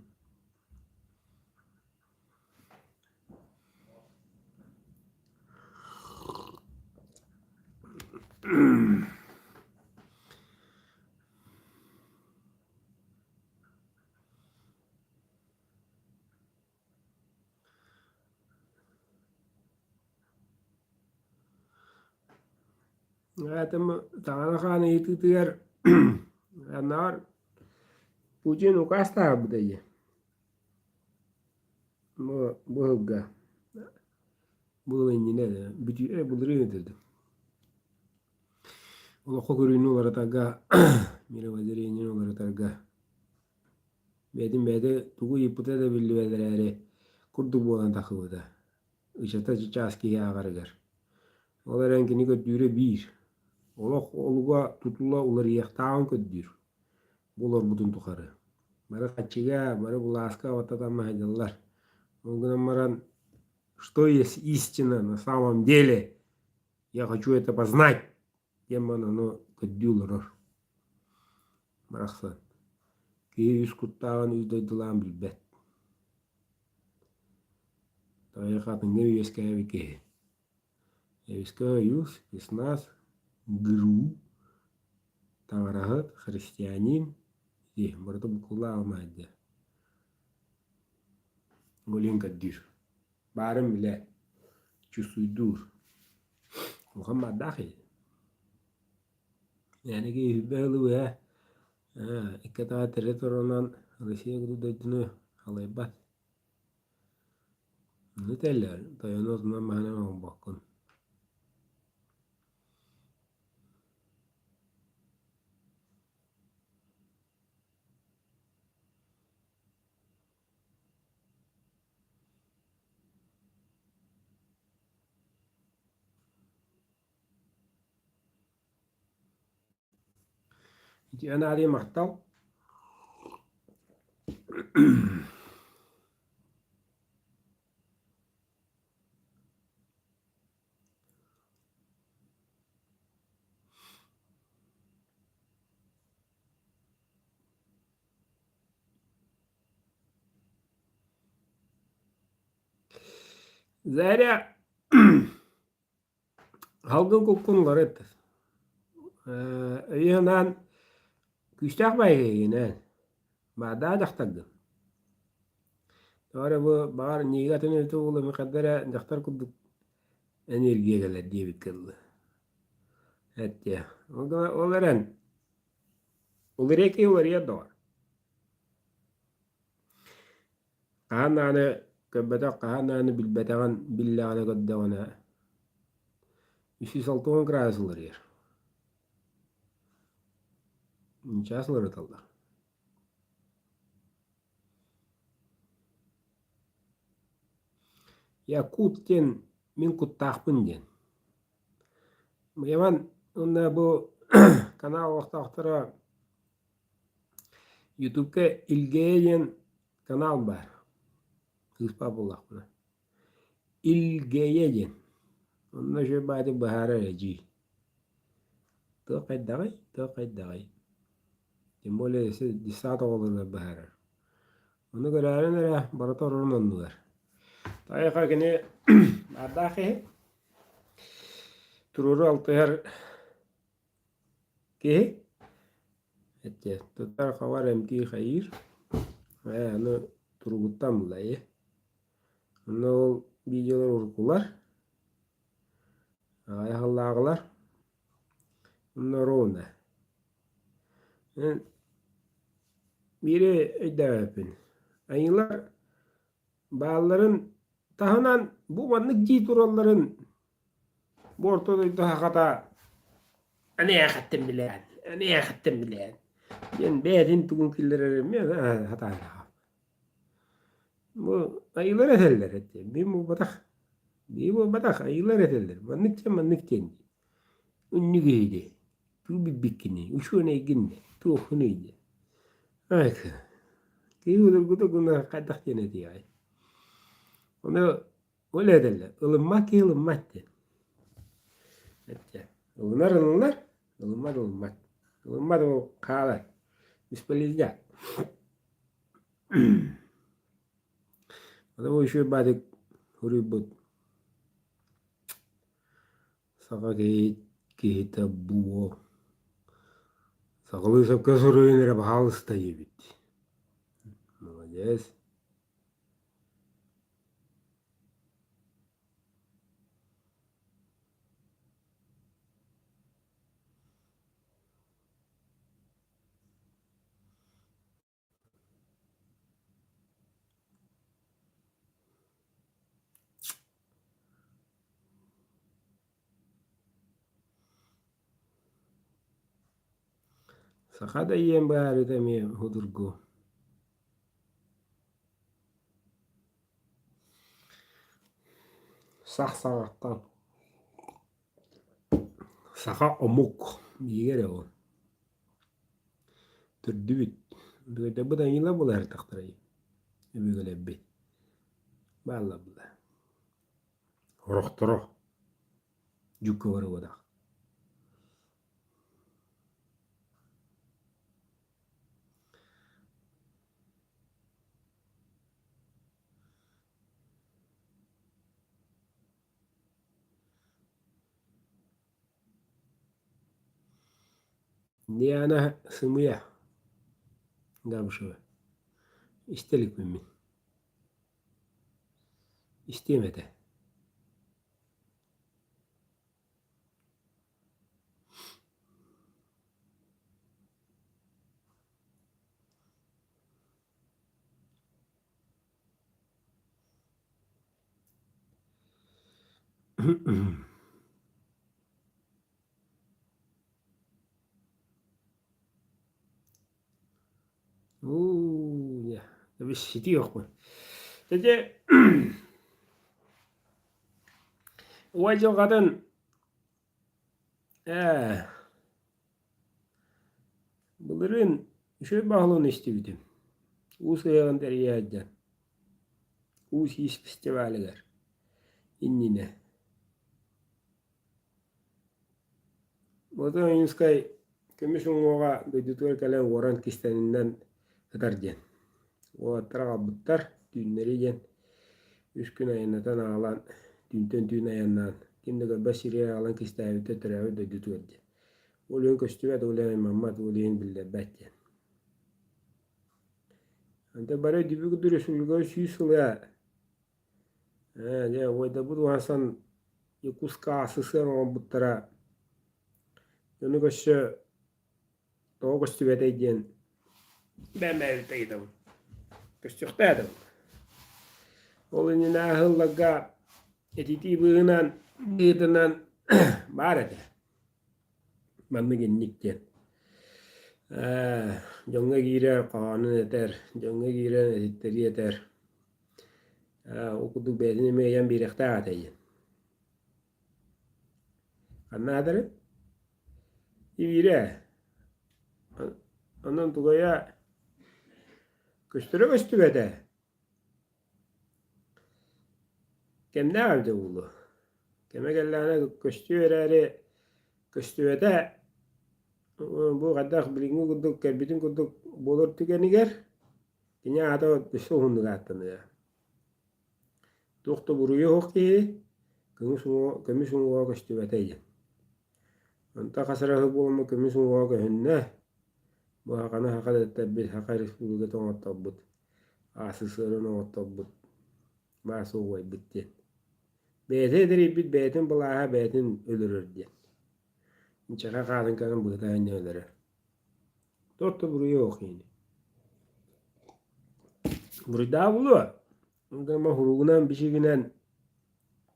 Аатым Таҥара хаан ыйытыытыгар анаар Путин укаас таһаарбыта дии. Бу бу сылга бу сыл иннинэ бүтүү былырыын этэ Олоххо көрүүнү уларытарга мировоззрениены уларытарга Бэйэтин бэйэтэ тугу ыйыппыта да биллибэт эрээри, курдук буолан тахсыбыта, ычата чычаас киһи ааҕарыгар. Ол эрэн кини көрдүүрэ биир, олох олуга тутула уларыйыахтааҕын көрдүүр, бу олорбутун тухары. Бары хаччыга, бары былааска баттатан сылдьаллар. Ол гынан баран, что есть истина на самом деле, я хочу это познать диэн баран ону көрдүү олорор. Барахсан. Киһи үс куттааҕын үс дойдулаан билбэт. Тайах атыҥҥа үөскээбит киһи. Эбискэ ойуус, спецназ, ГРУ, таҥараһыт, христианин, ити барыта буккуллаах алмаһыйда. Голин көрдүүр. Баарын билэ, чувствуйдуур. Улахан баардаах киһи. Эниги үһүбэ сылы быһа икки атаҕа тирэ турунан Россия курдук дойдуну халайбат. Ону этэллэр, тойону отунан маһынан оҥорбоккун. Ити анаарыйа махтал. Заря Салгын куккун уларыт. Өйү-санаан күүстээх баайы киһигин Баардаах дьахтаргын. Тоҕо эрэ бу баҕар ньиигэ атын эбитэ буолуо эмиэ хайда эрэ дьахтар курдук энергия кэлэр диэбиккэ дылы. Эттиэ. Ол гына ол эрэн уларыйа киһи уларыйар доҕор. Хаһан даҕаны көрбөтөх, хаһан даҕаны билбэтэҕин биллэҕинэ көрдөҕүнэ 360 градус уларыйар. Чаас уларыталлар. Якут диэн мин куттаахпын диэн. Иван уонна бу канал олохтоохторо Ютубка Илгэйэ диэн канал баар. Кыыспа буоллахпына. Илгэйэ диэн. Онно үчүгэй баҕайытык быһаарар эдьиий. Туох хайдаҕый, туох хайдаҕый? Тем более өссө детсад оҕолоругар быһаарар. Ону көрөөрүн эрэ барыта орун оннугар. Тайаха кини баардаах киһи. Туруору алтыһар Киһи этэ тутар-хабар эмтиир-хайыыр ээ аны туругуттан булайы Онно ол видеолар уруккулар аҕыйах сыллааҕылар онно ровно Биири өйдөөбөппүн айыылар баалларын таһынан бу маннык дии туралларын Бу орто дойду сахата «Эниэхэттэн билээн, эниэхэттэн билээн» диэн бэйэтин тугун киллэрэр эмиэ сатаан Бу айыылар этэллэр этэ, мин буолбатах, биһи буолбатах, айыылар этэллэр, маннык диэн маннык диэн дии. Үннүк киһи дии, тугу билбиккиний, учуонайгын дии, туоххунуй дии. Ай, киһи удургута гына хайдах диэн этиэҕэй. Ону Ол этэллэр, ылыммат киһи ылыммат диэн. Эттэ. Ылынар ылынар, ылыммат ылыммат. Ылыммат ол хаалар. Бесполезняк. Аны бу үчүгэй баатык суруйбут саха киһи киһитэ буо. Сахалыы сөпкө суруйун эрэ баһаалыста диэбит. Молодец. Саха да ийэм баарыта эмиэ судургу Сах саҕаттан саха омук биһиги эрэ ол Төрдүбүт Өбүгэлэрбит айыылар буолаһыттахтарай өбүгэлэрбит бааллар буолла Орохторо дьукка барыбатах Диана сымыйа Габышева истэ иликпин мин Истиэм этэ Уу, ситиэхпин. Дьэ, уой дьылҕатын ээ былырыын үчүгэй баһылыгын истибитим. Уус ыһыаҕын тэрийэ сылдьан Уус иис фестивалыгар иннинэ. Платон Ойуунускай көмүс уҥуоҕа дойдутугар кэлэн уоран кистэнинэн сытар диэн. Уолаттар аҕалбыттар, түүннэри диэн. Үс күн айаннатан аҕалан, түүнтэн түүн айаннаан, ким да көрбөт сиригэр аҕалан кистээбиттэр төрөөбүт дойдутугар диэн. Ол иһин көстүбэт, ол иһин аймаммат, ол иһин биллэрбэт диэн. Онтон бары өйдүүбүт курдук республикаҕа 100 сыла дьэ убайдарбыт уһансан Якутска СССР оҥорбуттара. Дьону көрсө тоҕо көстүбэтэй диэн бэйэм ыйытабын. Көстүөхтээх этим. Ол иннинэ аһылларга этитии быыһынан быһыытынан баар этэ. Маннык инник диэн. Дьоҥҥо киирэр хоһоонун этэр, дьоҥҥо киирэн этиттэрии этэр. Ол курдук бэйэтин эмиэ ыйан биэриэхтээх этэ диэн. Ханна аатырый? Иирэ. Онон тугайа көстөрө көстүбэтэ. Кэмнээх эбитэ буолуо. Кэмэ кэллэҕинэ көстүө эрээри көстүбэтэ бу хайдах билиҥҥи курдук кэлбитин курдук буолар түгэнигэр кини аата өссө уһуннук ааттаныа. Туох да буруйа суох киһи көмүс уҥуоҕа, көмүс уҥуоҕа көстүбэтэ диэн. Онтон хас эрэ сыл буолан көмүс уҥуоҕа көһүннэ. Бу саханы саха дэттэрбит, Саха Республиката оҥотторбут, СССР-ын оҥотторбут, баас угуйбут диэн. Бэйэтэ эдэрийбит бэйэтин былааһа бэйэтин өлөрөр диэн. Инчэҕэй хаарын көрөн быһыта анньан өлөрөр. Туох да буруйа суох киһини. Буруйдаах буолуо. Гама суругунан бичигинэн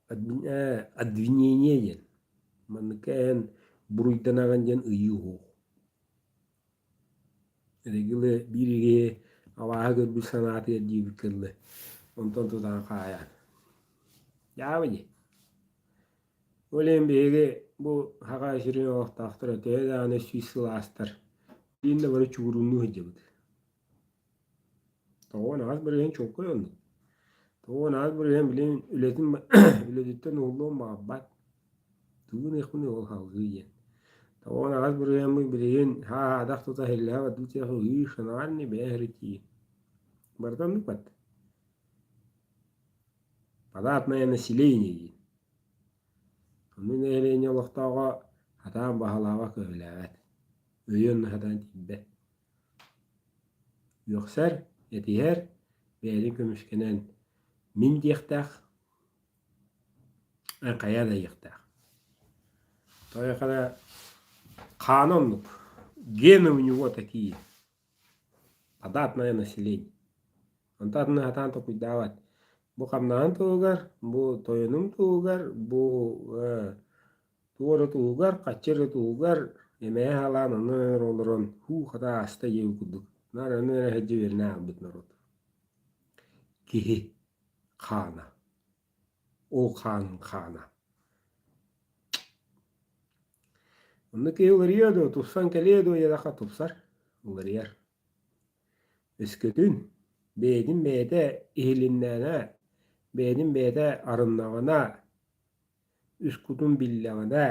обвинение диэн. Манныкка эн буруйданаҕын диэн ыйыы уһуох. Эрэгилы биир киһи абааһы көрбүт санаатыгар диэбиккэ дылы онтон тутан хаайан. Дьаабы дии. Ол иһин биһиги бу Саха сирин олохтоохторо төһө даҕаны 100 сыл аастар, билигин да бары чугурууннуу сылдьабыт. 98% чуолкай оннук. 98% билигин үлэтин үлэтиттэн уһуллуон баҕарбат. Тугу гыныахпыный ол салгыы диэн. 98%-ммыт билигин һаа-һаадах тута иһиллэһэ барбыт диэх ыы шанаарни бэйэ иһиритии. Барыта оннук барда. Податное население диэн. Онно нэһилиэнньэ олохтооҕо сатаан баһылаабат көһүлээбэт. Өйүөн сатаан тиийбэт. Үөхсэр, этиһэр, бэйэтин көмүскэнэн мин диэхтээх, хайа да диэхтээх. Тоҕо хаана оннук, гены у него такие, податное население. Онтон атыны сатаан толкуйдаабат. Бу хамнаһын туһугар, бу тойонум туһугар, бу туох эрэ туһугар, хаччы эрэ туһугар эмэһэ халаан онно эрэ олорон һуу хата ааста диэбит курдук наар онно эрэ сылдьа үөрэнэ хаалбыт норуот. Киһи хаана. Ол хаанын хаана. Онно киһи уларыйыа дуо, тупсан кэлиэ дуо диэтэххэ тупсар, уларыйар. Өскөтүн бэйэтин бэйэтэ иһилиннэҕинэ, бэйэтин бэйэтэ арыннаҕына, үс кутун биллэҕинэ,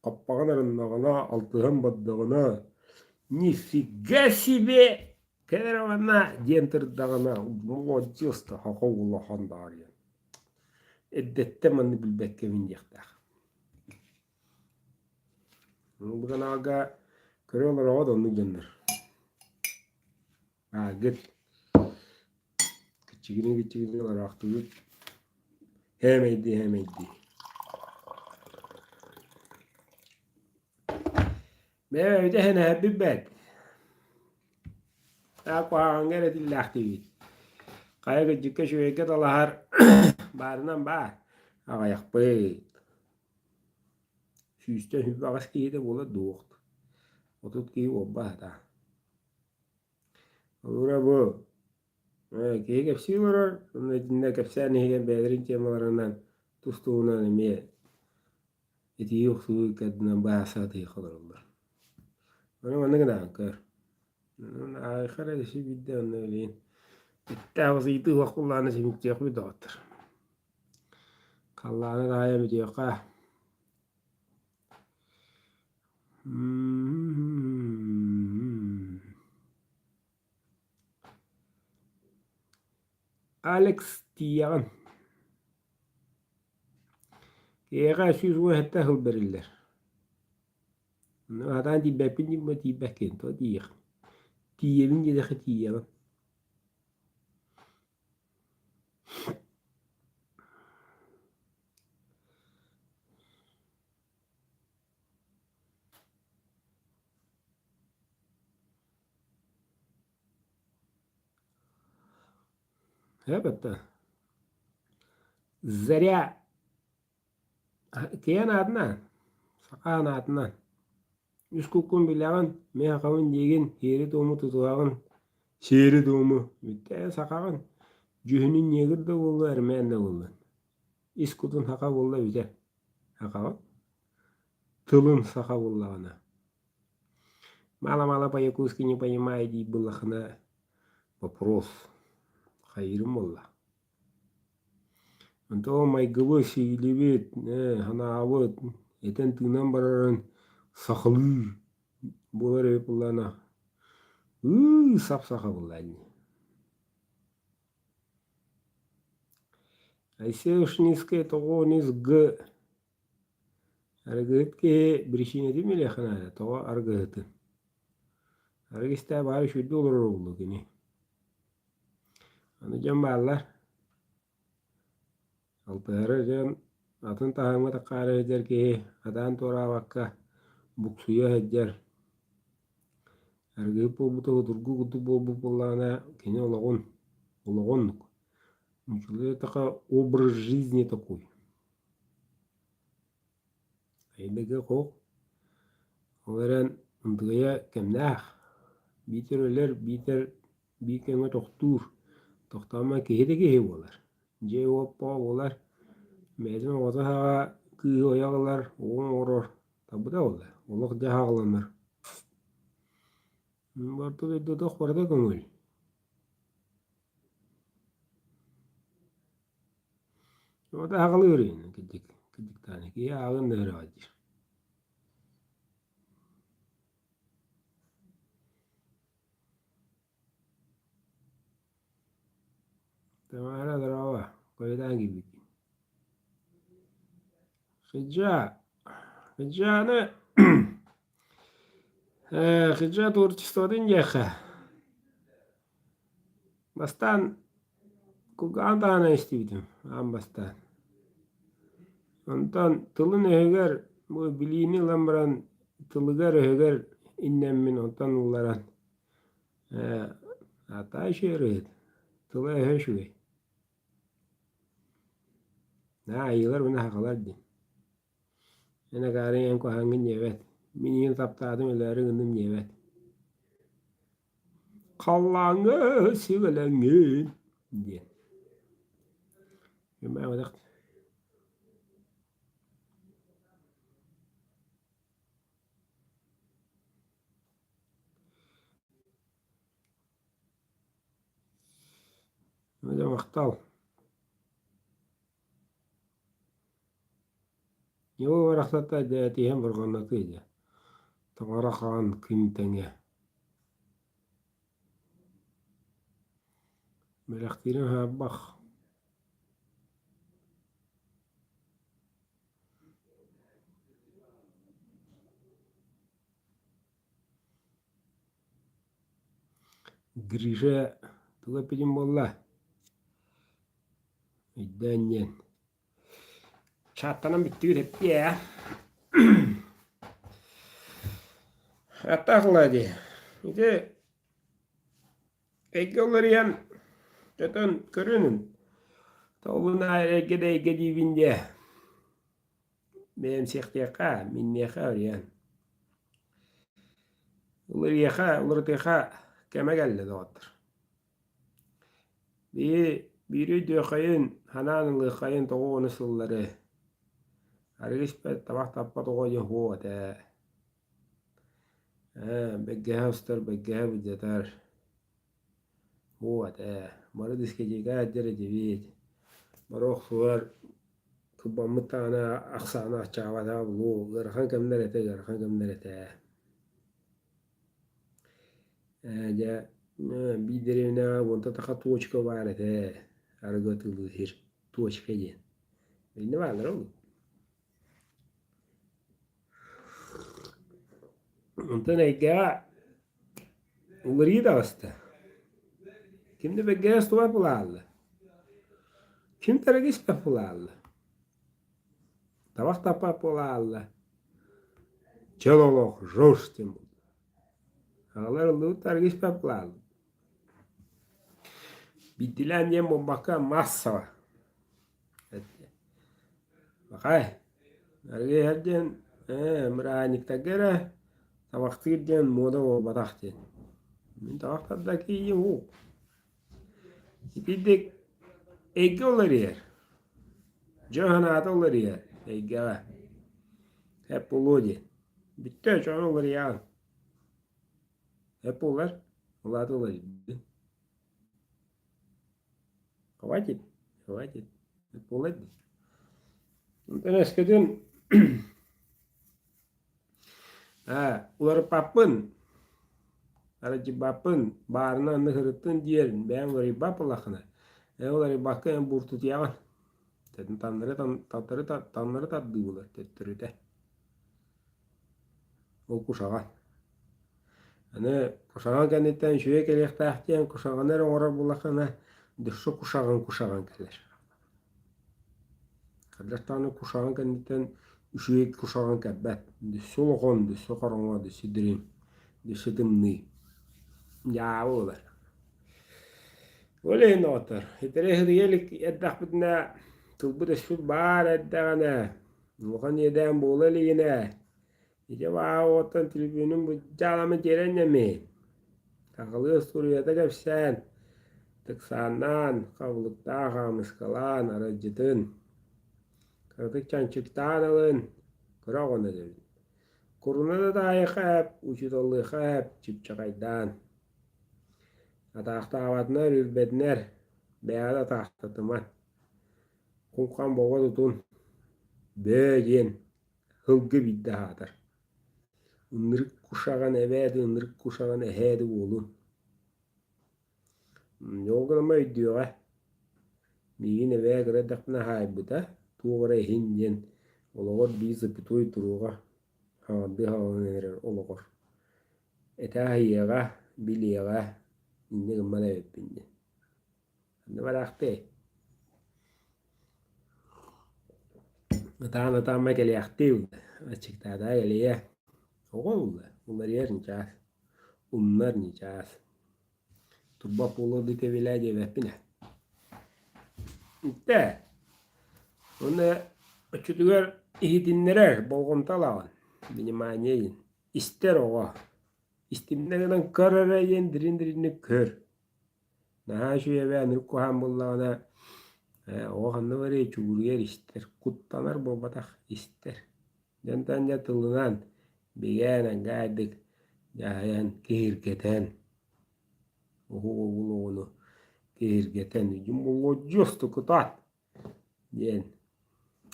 хаппаҕын арыннаҕына, алтыһан бардаҕына, нифига себе кэрэҕинэ диэн турдаҕына, молодец да саха улахан даарыйан. Эрдэттэн маннык билбэккэбин диэхтээх. Бу каналга көрө олороҕут оннук дьоннор. Аагыт. Кичигини-кичигини олороохтугут. Һээмэйдии һээмэйдии. Бэйэбит эһэнэһэрбит бэрт. Таах куһаҕаҥҥа эрэ тиллээхтиибит. Хайа кырдьыкка үчүгэйгэ талаһар баарынан баар. Аҕыйахпыт. 128 киһитэ буола дуох. 30 киһи буолбат аа. Холобура бу киһи кэпсии олорор, онно итиннэ кэпсээн иһигэр бэйэлэрин темаларынан тус-туһунан эмиэ итии-охсуһуу ыккардынан бааса сатыы олороллор. Ону маннык гынаҕын көр. Аайха эрэ өссө биирдэ онно билигин эттээх ыйытыы суох буоллаҕына симиктиэхпит доҕоттор. Халлааны таайан бүтүөххэ. Алекс тиийэҕин. Киһиэхэ 117 сыл бэриллэр. Сатаан тиийбэппин диэн тиийбэккин, тоҕо тиийиэххин. Тиийэбин диэтэххэ тиийэҕин. Эбэтэ Заря киэн аатынан, сахаан аатынан Үс куккун билэҕин, мин сахабын диигин, сиэри-туому тутуһаҕын, сиэри-туому бүттэ сахаҕын, дьүһүнүн ньиэгир да буолла, эрмээн да буоллун. Ис кутун саха буолла бүтэр. Сахаҕын. Тылын саха буоллаҕына. Мало-мало по-якутски не понимаю диир буоллаххына вопрос хайыырым буолла. Онтон майгыбыт, сиилибит, санаабыт этэн-тыынан барарын сахалыы буолар эбит буоллаҕына ыы сап-саха буолла ини. Айсен Ушницкай тоҕо Г Арыгыһыт киһи биричиинэтин билиэххэ наада, тоҕо арыгыһытын. Арыгы истээ баара үчүгэйдик олорор буолуо кини. Аны дьон бааллар, алтыһары дьон атын таһымҥа таххаары сылдьар киһи сатаан туораабакка буксуйа сылдьар. Арыгыһыт буолбута судургу курдук буолбут буоллаҕына, кини олоҕун, олоҕун, нууччалыы образ жизни такой. Эйбэгэ хоһ, ол эрэн ындыйа кэмнээх, биитэр өлөр, биитэр биир кэмҥэ тохтуур, тохтоон киһи да киһи буолар, дьиэ-уот буолар, бэйэтин оҕото саҕа кыыһы ойох ылар, оҕо оҥорор, табыта буолар, олох дьаһаҕаланар. Барыта дойдутуох барыта көҥүл. Вот аҕалыыр кырдьык, кырдьыктаан киһи ааҕын да үөрэҕэ диир. Тамара здорово, хойутаан киирбиккин. Хиджа, Хиджаны Хиджа творчествотын диэххэ Бастаан кулгааҕын таһынан истибитим аан бастаан. Онтон тылын өһүгэр бу билиини ылан баран тылыгар-өһүгэр иннэммин онтон ылларан ээ аатаа үчүгэй ырыаһыт, тыла-өһө үчүгэй. Наа айыылар уонна сахалар диэн. Эн акаарыҥ эн куһаҕаҥҥын диэбэт, мин иһин таптаатым өлөөрү гынным диэбэт. Халлааҥҥа сигэлэҥҥин диэн. Кимээбэтэх Дьэ махтал. Ньуо барахсата дьэ этиһэн бурҕаҥнатыы дьэ, таҥара хаан күн тэҥэ Бэлэхтиирин хаалбах Гриша тугу эппитим буолла? Өйдөөн диэн Чааттанан бүттүбүт эппиэ ээ. Аттаах ылаа дии. Ити эйгэ уларыйан көтөн көрүнүн. Тобуна эйгэ да эйгэ диибин диэ. Бэйэмсиэхтиэххэ, минниэхэ өрүйэн. Уларыйыаха, уларытыаха кэмэ кэллэ доҕоттор. Биһи биири өйдүөххэйин, санаан ылыаххайын тоҕо ону сыллары. Арыгы испэт, табах таппат оҕо дьэ суох этэ. Ээ, бэргэһэ устар, бэргэһэ былдьатар. Суох этэ. Бары дискотека сылдьар этибит. Бары охсуһар, кырбаммыт даҕаны ахсаана аччаабатаҕа буолуо. Ыарахан кэмнэр этэ, ыарахан кэмнэр этэ. Ээ, дьэ, биир дэриэбинэҕэ уонта таха туочука баар этэ. Арыгы атыылыыр сир точка диэн. Иннэ бааллара ол. Онтон эйгэҕэ уларыйыы таҕыста. Ким да бэргэһэ устубат буолаалла. Ким да арыгы испэт буолаалла. Табах таппат буолаалла. Чөл олох жорж диэн буолла. Аҕалар ыллыбыт арыгы испэт буолаалла. Биирдиилээн диэн буолбакка маассаба. Бакай, арыгы иһэр диэн ээ бырааһынньыктарга эрэ табахтыыр диэн муода буолбатах диэн. Мин табах тарда киһи уу. Итинник эйгэ уларыйар. Дьон санаата уларыйар эйгэҕэ. Эп буолуо диэн. Бүттэ дьон уларыйаҕын. Эп буолар, улаата уларыйдын. Хватит, хватит. Буолар дии. Онтон өскөтүн уларыппаппын, аралдьыйбаппын, баарына онно сырыттын диэн бэйэм уларыйбат буоллаххына, эн уларыйбакка эн буортутуйаҕын. Таҥнары таҥнары тардыы буолар төттөрүтэ. Ол кушаҕан. Аны кушаҕан кэнниттэн үчүгэй кэлиэхтээх диэн кушаҕаны эрэ оҥорор буоллаххына, дөссө кушаҕын кушаҕан кэлэр. Хайдах даҕаны кушаҕан кэнниттэн үчүгэй кушаҕан кэлбэт. Дөссө улахан, дөссө хороҥо, дөссө дириҥ, дөссө тымныы. Дьаабы буолар. Ол иһин доҕоттор, итирэ сытыйа илик эрдэхпитинэ тылбыт-өспүт баар эрдэҕинэ, улахан иэдээн буола илигинэ, Ити баҕа төлөпүөнүм быдьаалама тиэрэн эмиэ, сахалыы остуоруйата кэпсээн, тыксааннаан, хабылыктаах хаамыскалаан аралдьытын, кыратык чанчыктаан ылын, кыра оҕону этэбин. Куруна да таайыахха эп, учууталлыахха эп, чыпчахайдаан. Атаахтаабатынар, үрбэтинэр, бэйэҕэ да атаахтатыман. Кум-хам бобо тутун, бөө диэн Һылгы биирдэ аһаатар, ынырык кушаҕан эбээ да ынырык кушаҕан эһээ да буолун. Ол гынан өйдүөҕэ, миигин эбээ кыра эрдэхпинэ аһаайбыта, туох эрэ иһин диэн олоҕор биир запятой туруоҕа хаҥардыы хаалан эрэр олоҕор. Этэ аһыйыаҕа, билиэҕэ, инньэ гыммат эбиппин диэн. Ханна бараахтыай? Ытаан ытаамма кэлиэхтии ылла, аччыктаатаҕа кэлиэ. Оҕо ылла, уларыйар ньычаас, умнар ньычаас. Турбат буолуо дуу кэбилээ диэбэппин ээ. Иттэ, уонна оччотугар иһитиннэрэр болҕомто ылаҕын, внимание диэн. Истэр оҕо. Истимнэ гынан көр эрэ диэн дириҥ-дириҥник көр. Наһаа үчүгэй эбээ ынырык куһаҕан буоллаҕына оҕо ханна барыай чугуруйар истэр, куттанар буолбатах истэр. Дьонтон дьэ тылынан бигээн ангаайдык дьаһайан киһиргэтэн уһук угул оҕону киһиргэтэн молодец кытаат диэн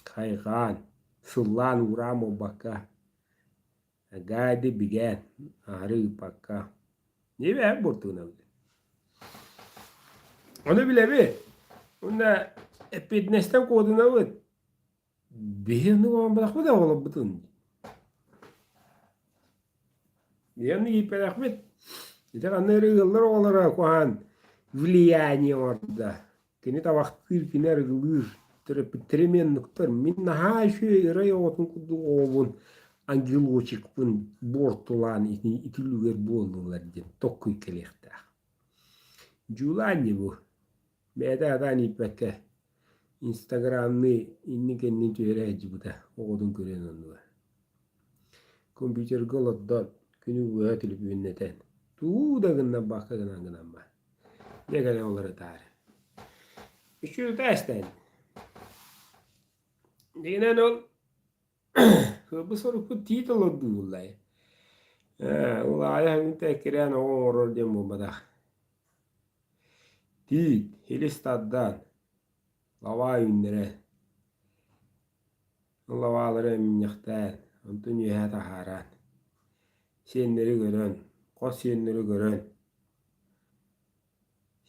хайҕаан сыллаан уураан буолбакка Гаайды бигээн, аһары ыыппакка. Небэ буортугунабыт. Ону билэбит. Уонна эппиэтинэстэн куотунабыт. Биһи оннук оҥорботохпут да оҕолорбутун. Биһи оннук ииппэтэхпит. Ити ханна эрэ ыаллар оҕолоро куһаҕан влияние оҥордо. Кини табахтыыр, кини арыгылыыр, төрөппүттэрэ эмиэ оннуктар. Мин наһаа үчүгэй ырай оҕотун курдук оҕобун, ангелочекпын буортулаан ити ити үлүгэр буоллулар диэн токкуй кэлиэхтээх. Дьулаан дии бу. Бэйэтэ сатаан ииппэккэ инстаграмныы иннин-кэннин түһэрэ сылдьыбыта оҕотун көрүөн оннугар. Компьютерга олордон күнү быһа түлүпүөннэтэн тугу да гыннарбакка гынан гынан бар. Дьэ кэлэн уларытаары. Үчүгэй истэн. Дигинэн ол кыылбы сорукпут тиит олордуу буллай. Ээ, ол аайа эккирээн оҕо оҥорор диэн буолбатах. Тиит, хилис тардан, лабаа үүннэрэн, лабаалары эминньэхтээн, онтон үөһэ таһааран, сиэннэри көрөн, хос сиэннэри көрөн,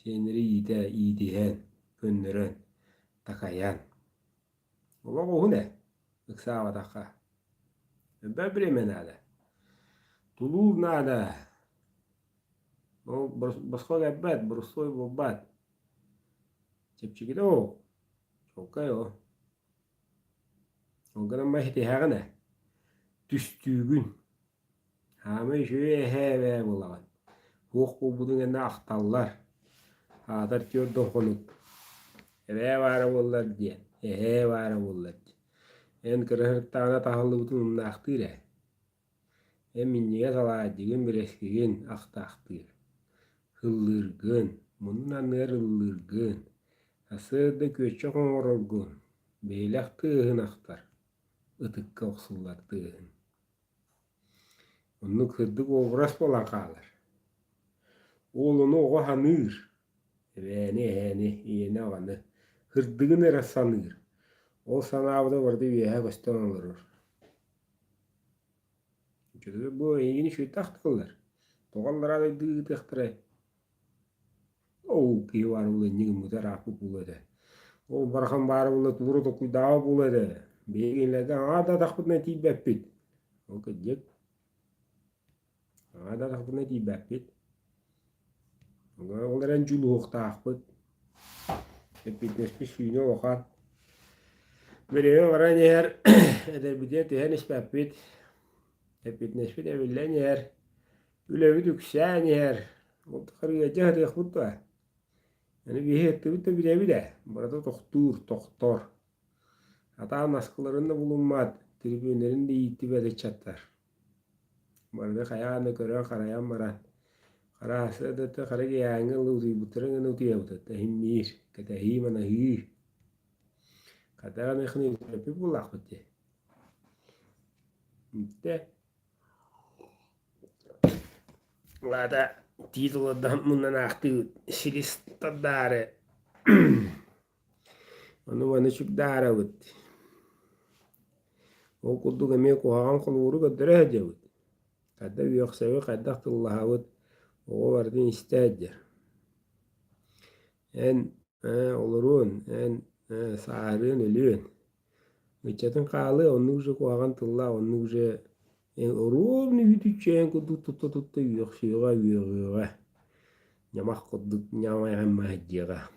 Сиэннэри иитэ иитиһэн, көннөрөн, такайан. Олох уһун ээ, ыксаабатахха. Элбэх бириэмэ наада. Тулуур наада. Ол босхо кэлбэт, боростуой буолбат. Чэпчэкитэ ол. Чуолкай ол. Ол гынан баран ситиһэҕин ээ. Түстүүгүн. Хаамай үчүгэй эһээ эбээ буолаҕын. Туох буолбутун кэннэ ахталлар. Аатар түөрт хонук. Эбээ баара буоллар диэн, эһээ баара буоллар диэн. Эн кыра сырыттаҕына таһыллыбытын умнаахтыыр ээ. Эн минньигэс алаадьыгын, бэрэскигин ахтаахтыыр. Ыллыыргын, муннун анныгар ыллыыргын, сарсыарда күөччэх оҥороргун, биһилэх тыаһын ахтар, ытыкка охсуллар тыаһын. Оннук сырдык уобарас буолан хаалар. Уол ону оҕо саныыр, эбээни, эһээни, ийэни, аҕаны сырдыгын эрэ саныыр. Ол санаабыта барыта үөһэ көстөн олорор. Үчүгэй бу эйигин үчүгэйдик ахталлар. Тоҕо аллараа дойду ыытыахтарай? Ол киһи баара буолуо инньэ гыммыта ырааппыт буолуо этэ. Ол барахан баара буолла тугу толкуйдаабат буолуо этэ. Биһиги кинилэргэ аҥаар да атахпытынан тиийбэппит. Ол кырдьык. Аҥаар да атахпытынан тиийбэппит. Ол эрэн дьулуһуохтаахпыт. Эппиэтинэспит сүүнэ улахан. Бириэмэ баран иһэр, эдэрбитигэр түһэн испэппит. Эппиэтинэспит эбиллэн иһэр. Үлэбит үксээн иһэр. Ол тухары ыалдьа сатыахпыт дуо? Аны биһи ыттыбыт да билэбит ээ, барыта тохтуур, тохтор. Атаан наскыларын да булуммат, түрүбүөннэрин да ииттибэт ыччаттар. Барыта хайаан да көрөн-харайан баран, харааса да хара киһээҥҥэ ыла утуйбуттарын гына утуйабыт иһимниир, кэтэһии-манаһыы. Хата аны төрөппүт буоллахпыт дии. Бүттэ. Лада тиит олордон муннан аахтыыбыт силис тардаары ону-маны чугдаарабыт. Ол курдук эмиэ куһаҕан холууру көрдөрө сылдьабыт. Хайдах үөхсэбит, хайдах тыллаһабыт оҕо барытын истэ сылдьар. Эн олоруон, эн сааһырыан, өлүөн. Ыччатын хаалыа, оннук же куһаҕан тыллаах, оннук же оруобуна үүт-үччээн курдук тутта-тутта үөхсүөҕэ, үөҕүөҕэ, ньамах курдук ньамайҕаммаһыйдыаҕа.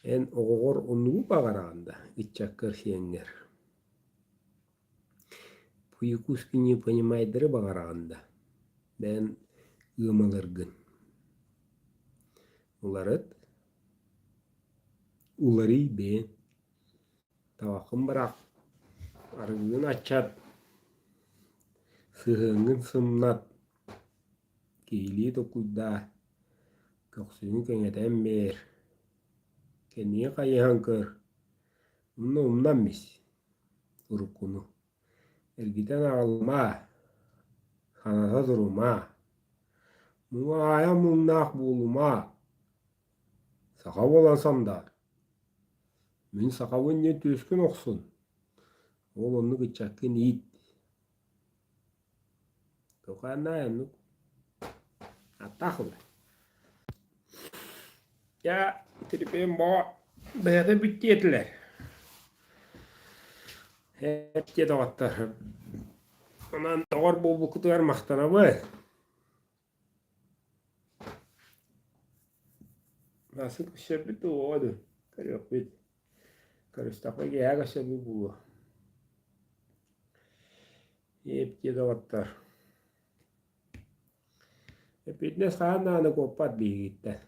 Эн оҕоҕор оннугу баҕараҕын да, ыччаккар, сиэҥҥэр. По-якутски не понимайдары баҕараҕын да, бэйэн ыамаларгын. Уларыт, уларый бэйэн. Табаххын бырах, арыгыгын аччат, сыһыаҥҥын сымнат, киһилии толкуйдаа, көхсүгүн кэҥэтэн биэр, кэннигин хайыһан көр, онно умнан мис, уруккуну. Эргитэн аҕалыма, хаҥаса турума, муҥаайа муҥнаах буолума, саха буолан сандаар. Мин сахабын диэн түөскүн охсун, ол оннук ыччаккын иит. Токааннаай оннук. Аттаах ылар. Дьэ, Тирипиэн боо бэйэтэ бүттүө этилэр. Эт доҕоттор. Онон доҕор буолбуккутугар махтанабын. Насыт көрсөрбүт дуо дуу, көрүөхпүт. Көрүстэххэ киэһэ көрсөрбүт буолуо. Эптиэ доҕоттор. Эппиэтинэс хаһан даҕаны куоппат биһигиттэн.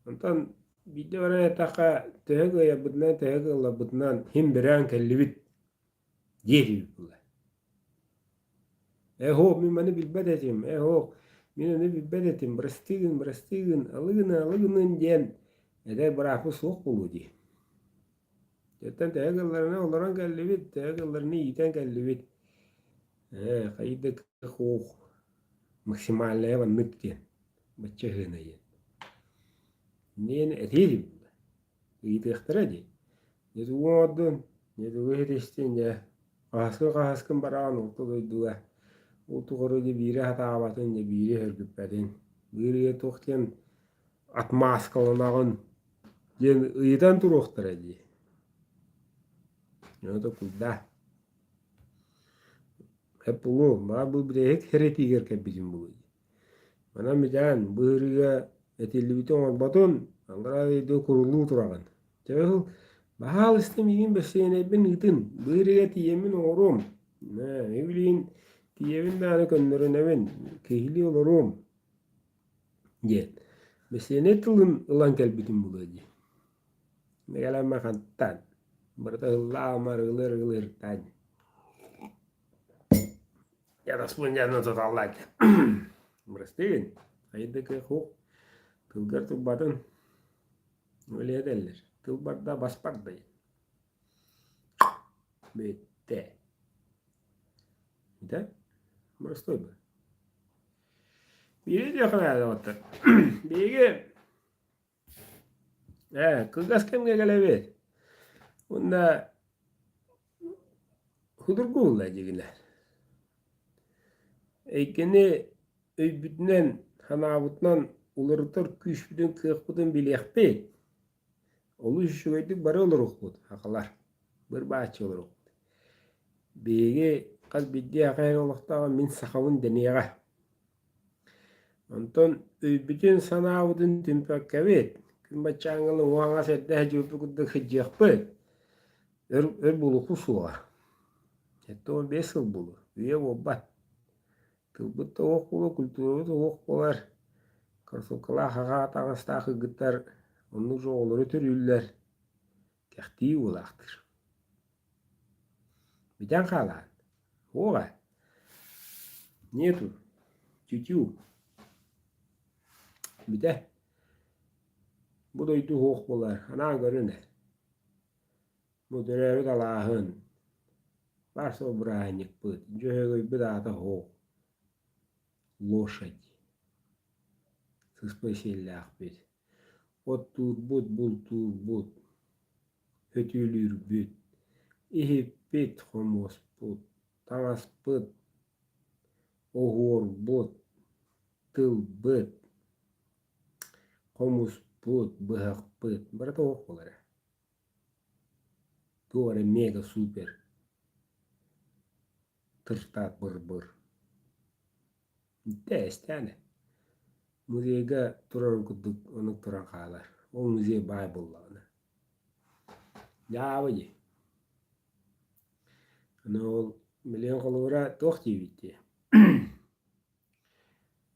Онтон биирдэ баран эттэххэ, төһө кыайарбытынан, төһө кыалларбытынан һин бэрээн кэллибит диэтибит буолла. Ээ мин маны билбэт этим, ээ мин ону билбэт этим, бырастыы гын, бырастыы гын, алы гына, алы гынын диэн эдэр бырааппыт суох буолуо дии. Оттон төһө кылларына олорон кэллибит, төһө кылларына иитэн кэллибит. Ээ, хайда кыах максимальная маннык диэн, бачча ыһыына диэн. Диэн этиэ Ыйытыахтара дии. Дьэ тугу оҥордун, дьэ тугу иһитистиҥ дьэ, хаһыскын-хаһыскын бараҕын орто дойдуга, ол тухары дьэ биири сатаабатын, дьэ биири сөргүппэтин. Быыр ийэ туох диэн. Отмазкаланаҕын диэн ыйытан туруохтара дии. Ону толкуйдаа. Эп булуо, баа бу бүтэһик хэрэтиигэр кэлбитим буолуо дии. Манан Митян быһырыыга этиллибити оҥорботун, аллараа дойду курулуу тураҕын. Дьэ ол баһаалыста миигин бэссиэнэйбин ыытын, быһырыыга тиийэммин оҥоруом. Ээ, билигин тиийэбин даҕаны көннөрүнэбин, киһилии олоруом диэн. Бэссиэнэй тылын ылан кэлбитим буолуо дии. Кэлэммэ хантан, барыта ыллаамар ылыр-ылыртан. Яраспын туталлар Бырастыын, айдык хук тылгар турбатын үлэһэтэллэр. Тыл барда бас барда Бүттэ. Да? Простой бы. Биири диэххэ наада Биһиги Ээ, кылгас кэмҥэ кэлэбит. Уонна судургу буолла дьигинэ. Эйгэни өйбүтүнэн, санаабытынан уларытар күүспүтүн, кыахпытын билиэхпит. Олус үчүгэйдик бары олоруохпут, сахалар. Быр-бааччы олоруохпут. Биһиги хас биирдии саха эр олохтооҕо мин сахабын дэниэҕэ. Онтон өйбүтүн-санаабытын түмпэккэбит, күн баччааҥҥа уҥа-хаҥас эрдэ сылдьыбыппыт курдук сылдьыахпыт, өр өр буолуохпут суоҕа. 75 сыл буолуо, үйэ буолбат. Тылбыт да уох буолуо, культурабыт да уох буолар. Кроссовкалаах аҕа таҥастаах кыргыттар оннук же оҕолору төрүүллэр, кэхтии буолаахтыыр. Бүтэн хаалаан. Уоҕа. Нету. Тю-тю. Бүтэ. Бу дойду суох буолар. Анаан көрүн эр. Бу төрөөбүт алааһын. Баар суох бырааһынньыкпыт. Дьөһөгөйбүт аата суох. Лошадь. Сыспай сиэллээхпит. Оттуурбут, бултуурбут, өтүүлүүрбүт, иһиппит, хомуоспут, таҥаспыт, оһуорбут, тылбыт, хомуспут, быһахпыт барыта оһох буолара. Туох эрэ мега супер тыртаат быр-быр. Тэстээн Музейга турарын курдук оннук туран хаалар. Ол музей баай буоллаҕына. Дьаабы дии. Аны ол билигин холобура туох диибит дии.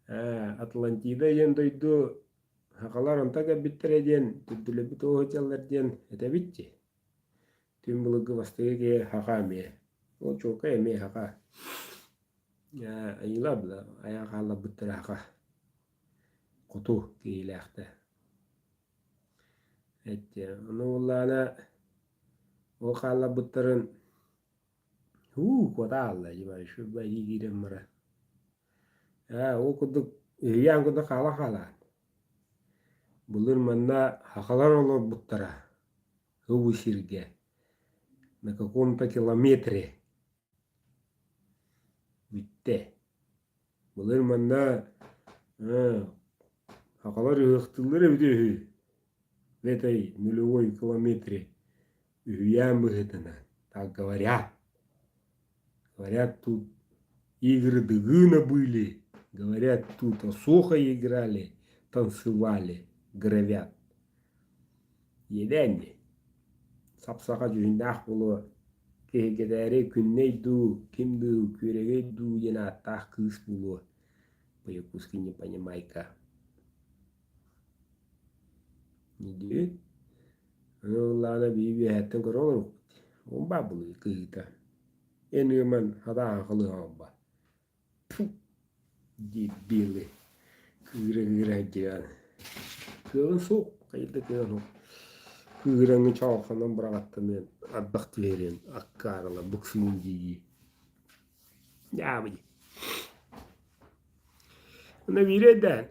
Ээ, Атлантида диэн дойду сахалар онто кэлбиттэрэ диэн төрдүлэрбит ол сылдьаллар диэн этэбит дии. Түн былыргы бастакы киһи саха эмиэ. Ол чуолкай эмиэ саха. Айыылар да айаан хаалларбыттара саха хоту киһилээхтэр. Эттэ ону буоллаҕына ол хаалларбыттарын һуу куота хаалла дии киирэн баран. Ээ ол курдук үһүйээн курдук хаала хаалаат. Былыр манна сахалар олорбуттара һуу сиргэ на каком-то километре Бүттэ. Былыр манна ээ, сахалар ыһыахтыыллар эбитэ үһү. В этой нулевой километре үһүйээн быһыытынан так говорят. Говорят, тут игры Дыгына были, говорят, тут осоха играли, танцевали, гравят. Иэдээн дии. Сап-саха дьүһүннээх буолуо, киһиргэтээри Күннэй дуу, ким дуу, Күөрэгэй дуу диэн ааттаах кыыс буолуо, по-якутски не понимайка. Диибит. Аны ыллаҕына биир үөһэттэн көрө олорбут. Ол баар буолуо кыыһыта. Эн ыаман хатааһын халыһа Фу, дебилы, кыыра-кыыра диэн. Кыаҕын суох, хайда кыаҕын суох. Кыыраҥы чаҕылханан быраҕаттаныан, ардах түһэриэн, аккаарыла буксуйун дии-дии. Дьаабы дии. Уонна биири өйдөөн,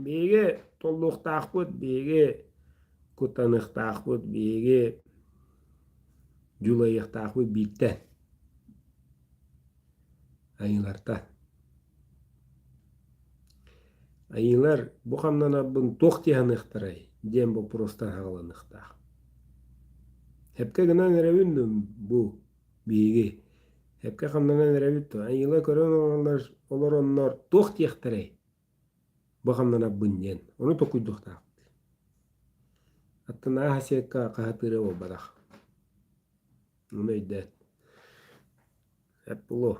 биһиги толлуохтаахпыт, биһиги куттаныахтаахпыт, биһиги дьулайыахтаахпыт бииртэн. Айыылартан. Айыылар бу хамнанарбын туох дии саныахтарай диэн боппуруостан саҕаланыахтаах. Сөпкө гынан эрэбин дуу бу биһиги? Сөпкө хамнанан эрэбит дуо? Айыылар көрөн олороннор туох диэхтэрэй бу хамнанарбын диэн. Ону толкуйдуохтаахпыт. Аттынааҕы хаһыакка хаһытыыра буолбатах. Ону өйдөөн. Эп буолуо.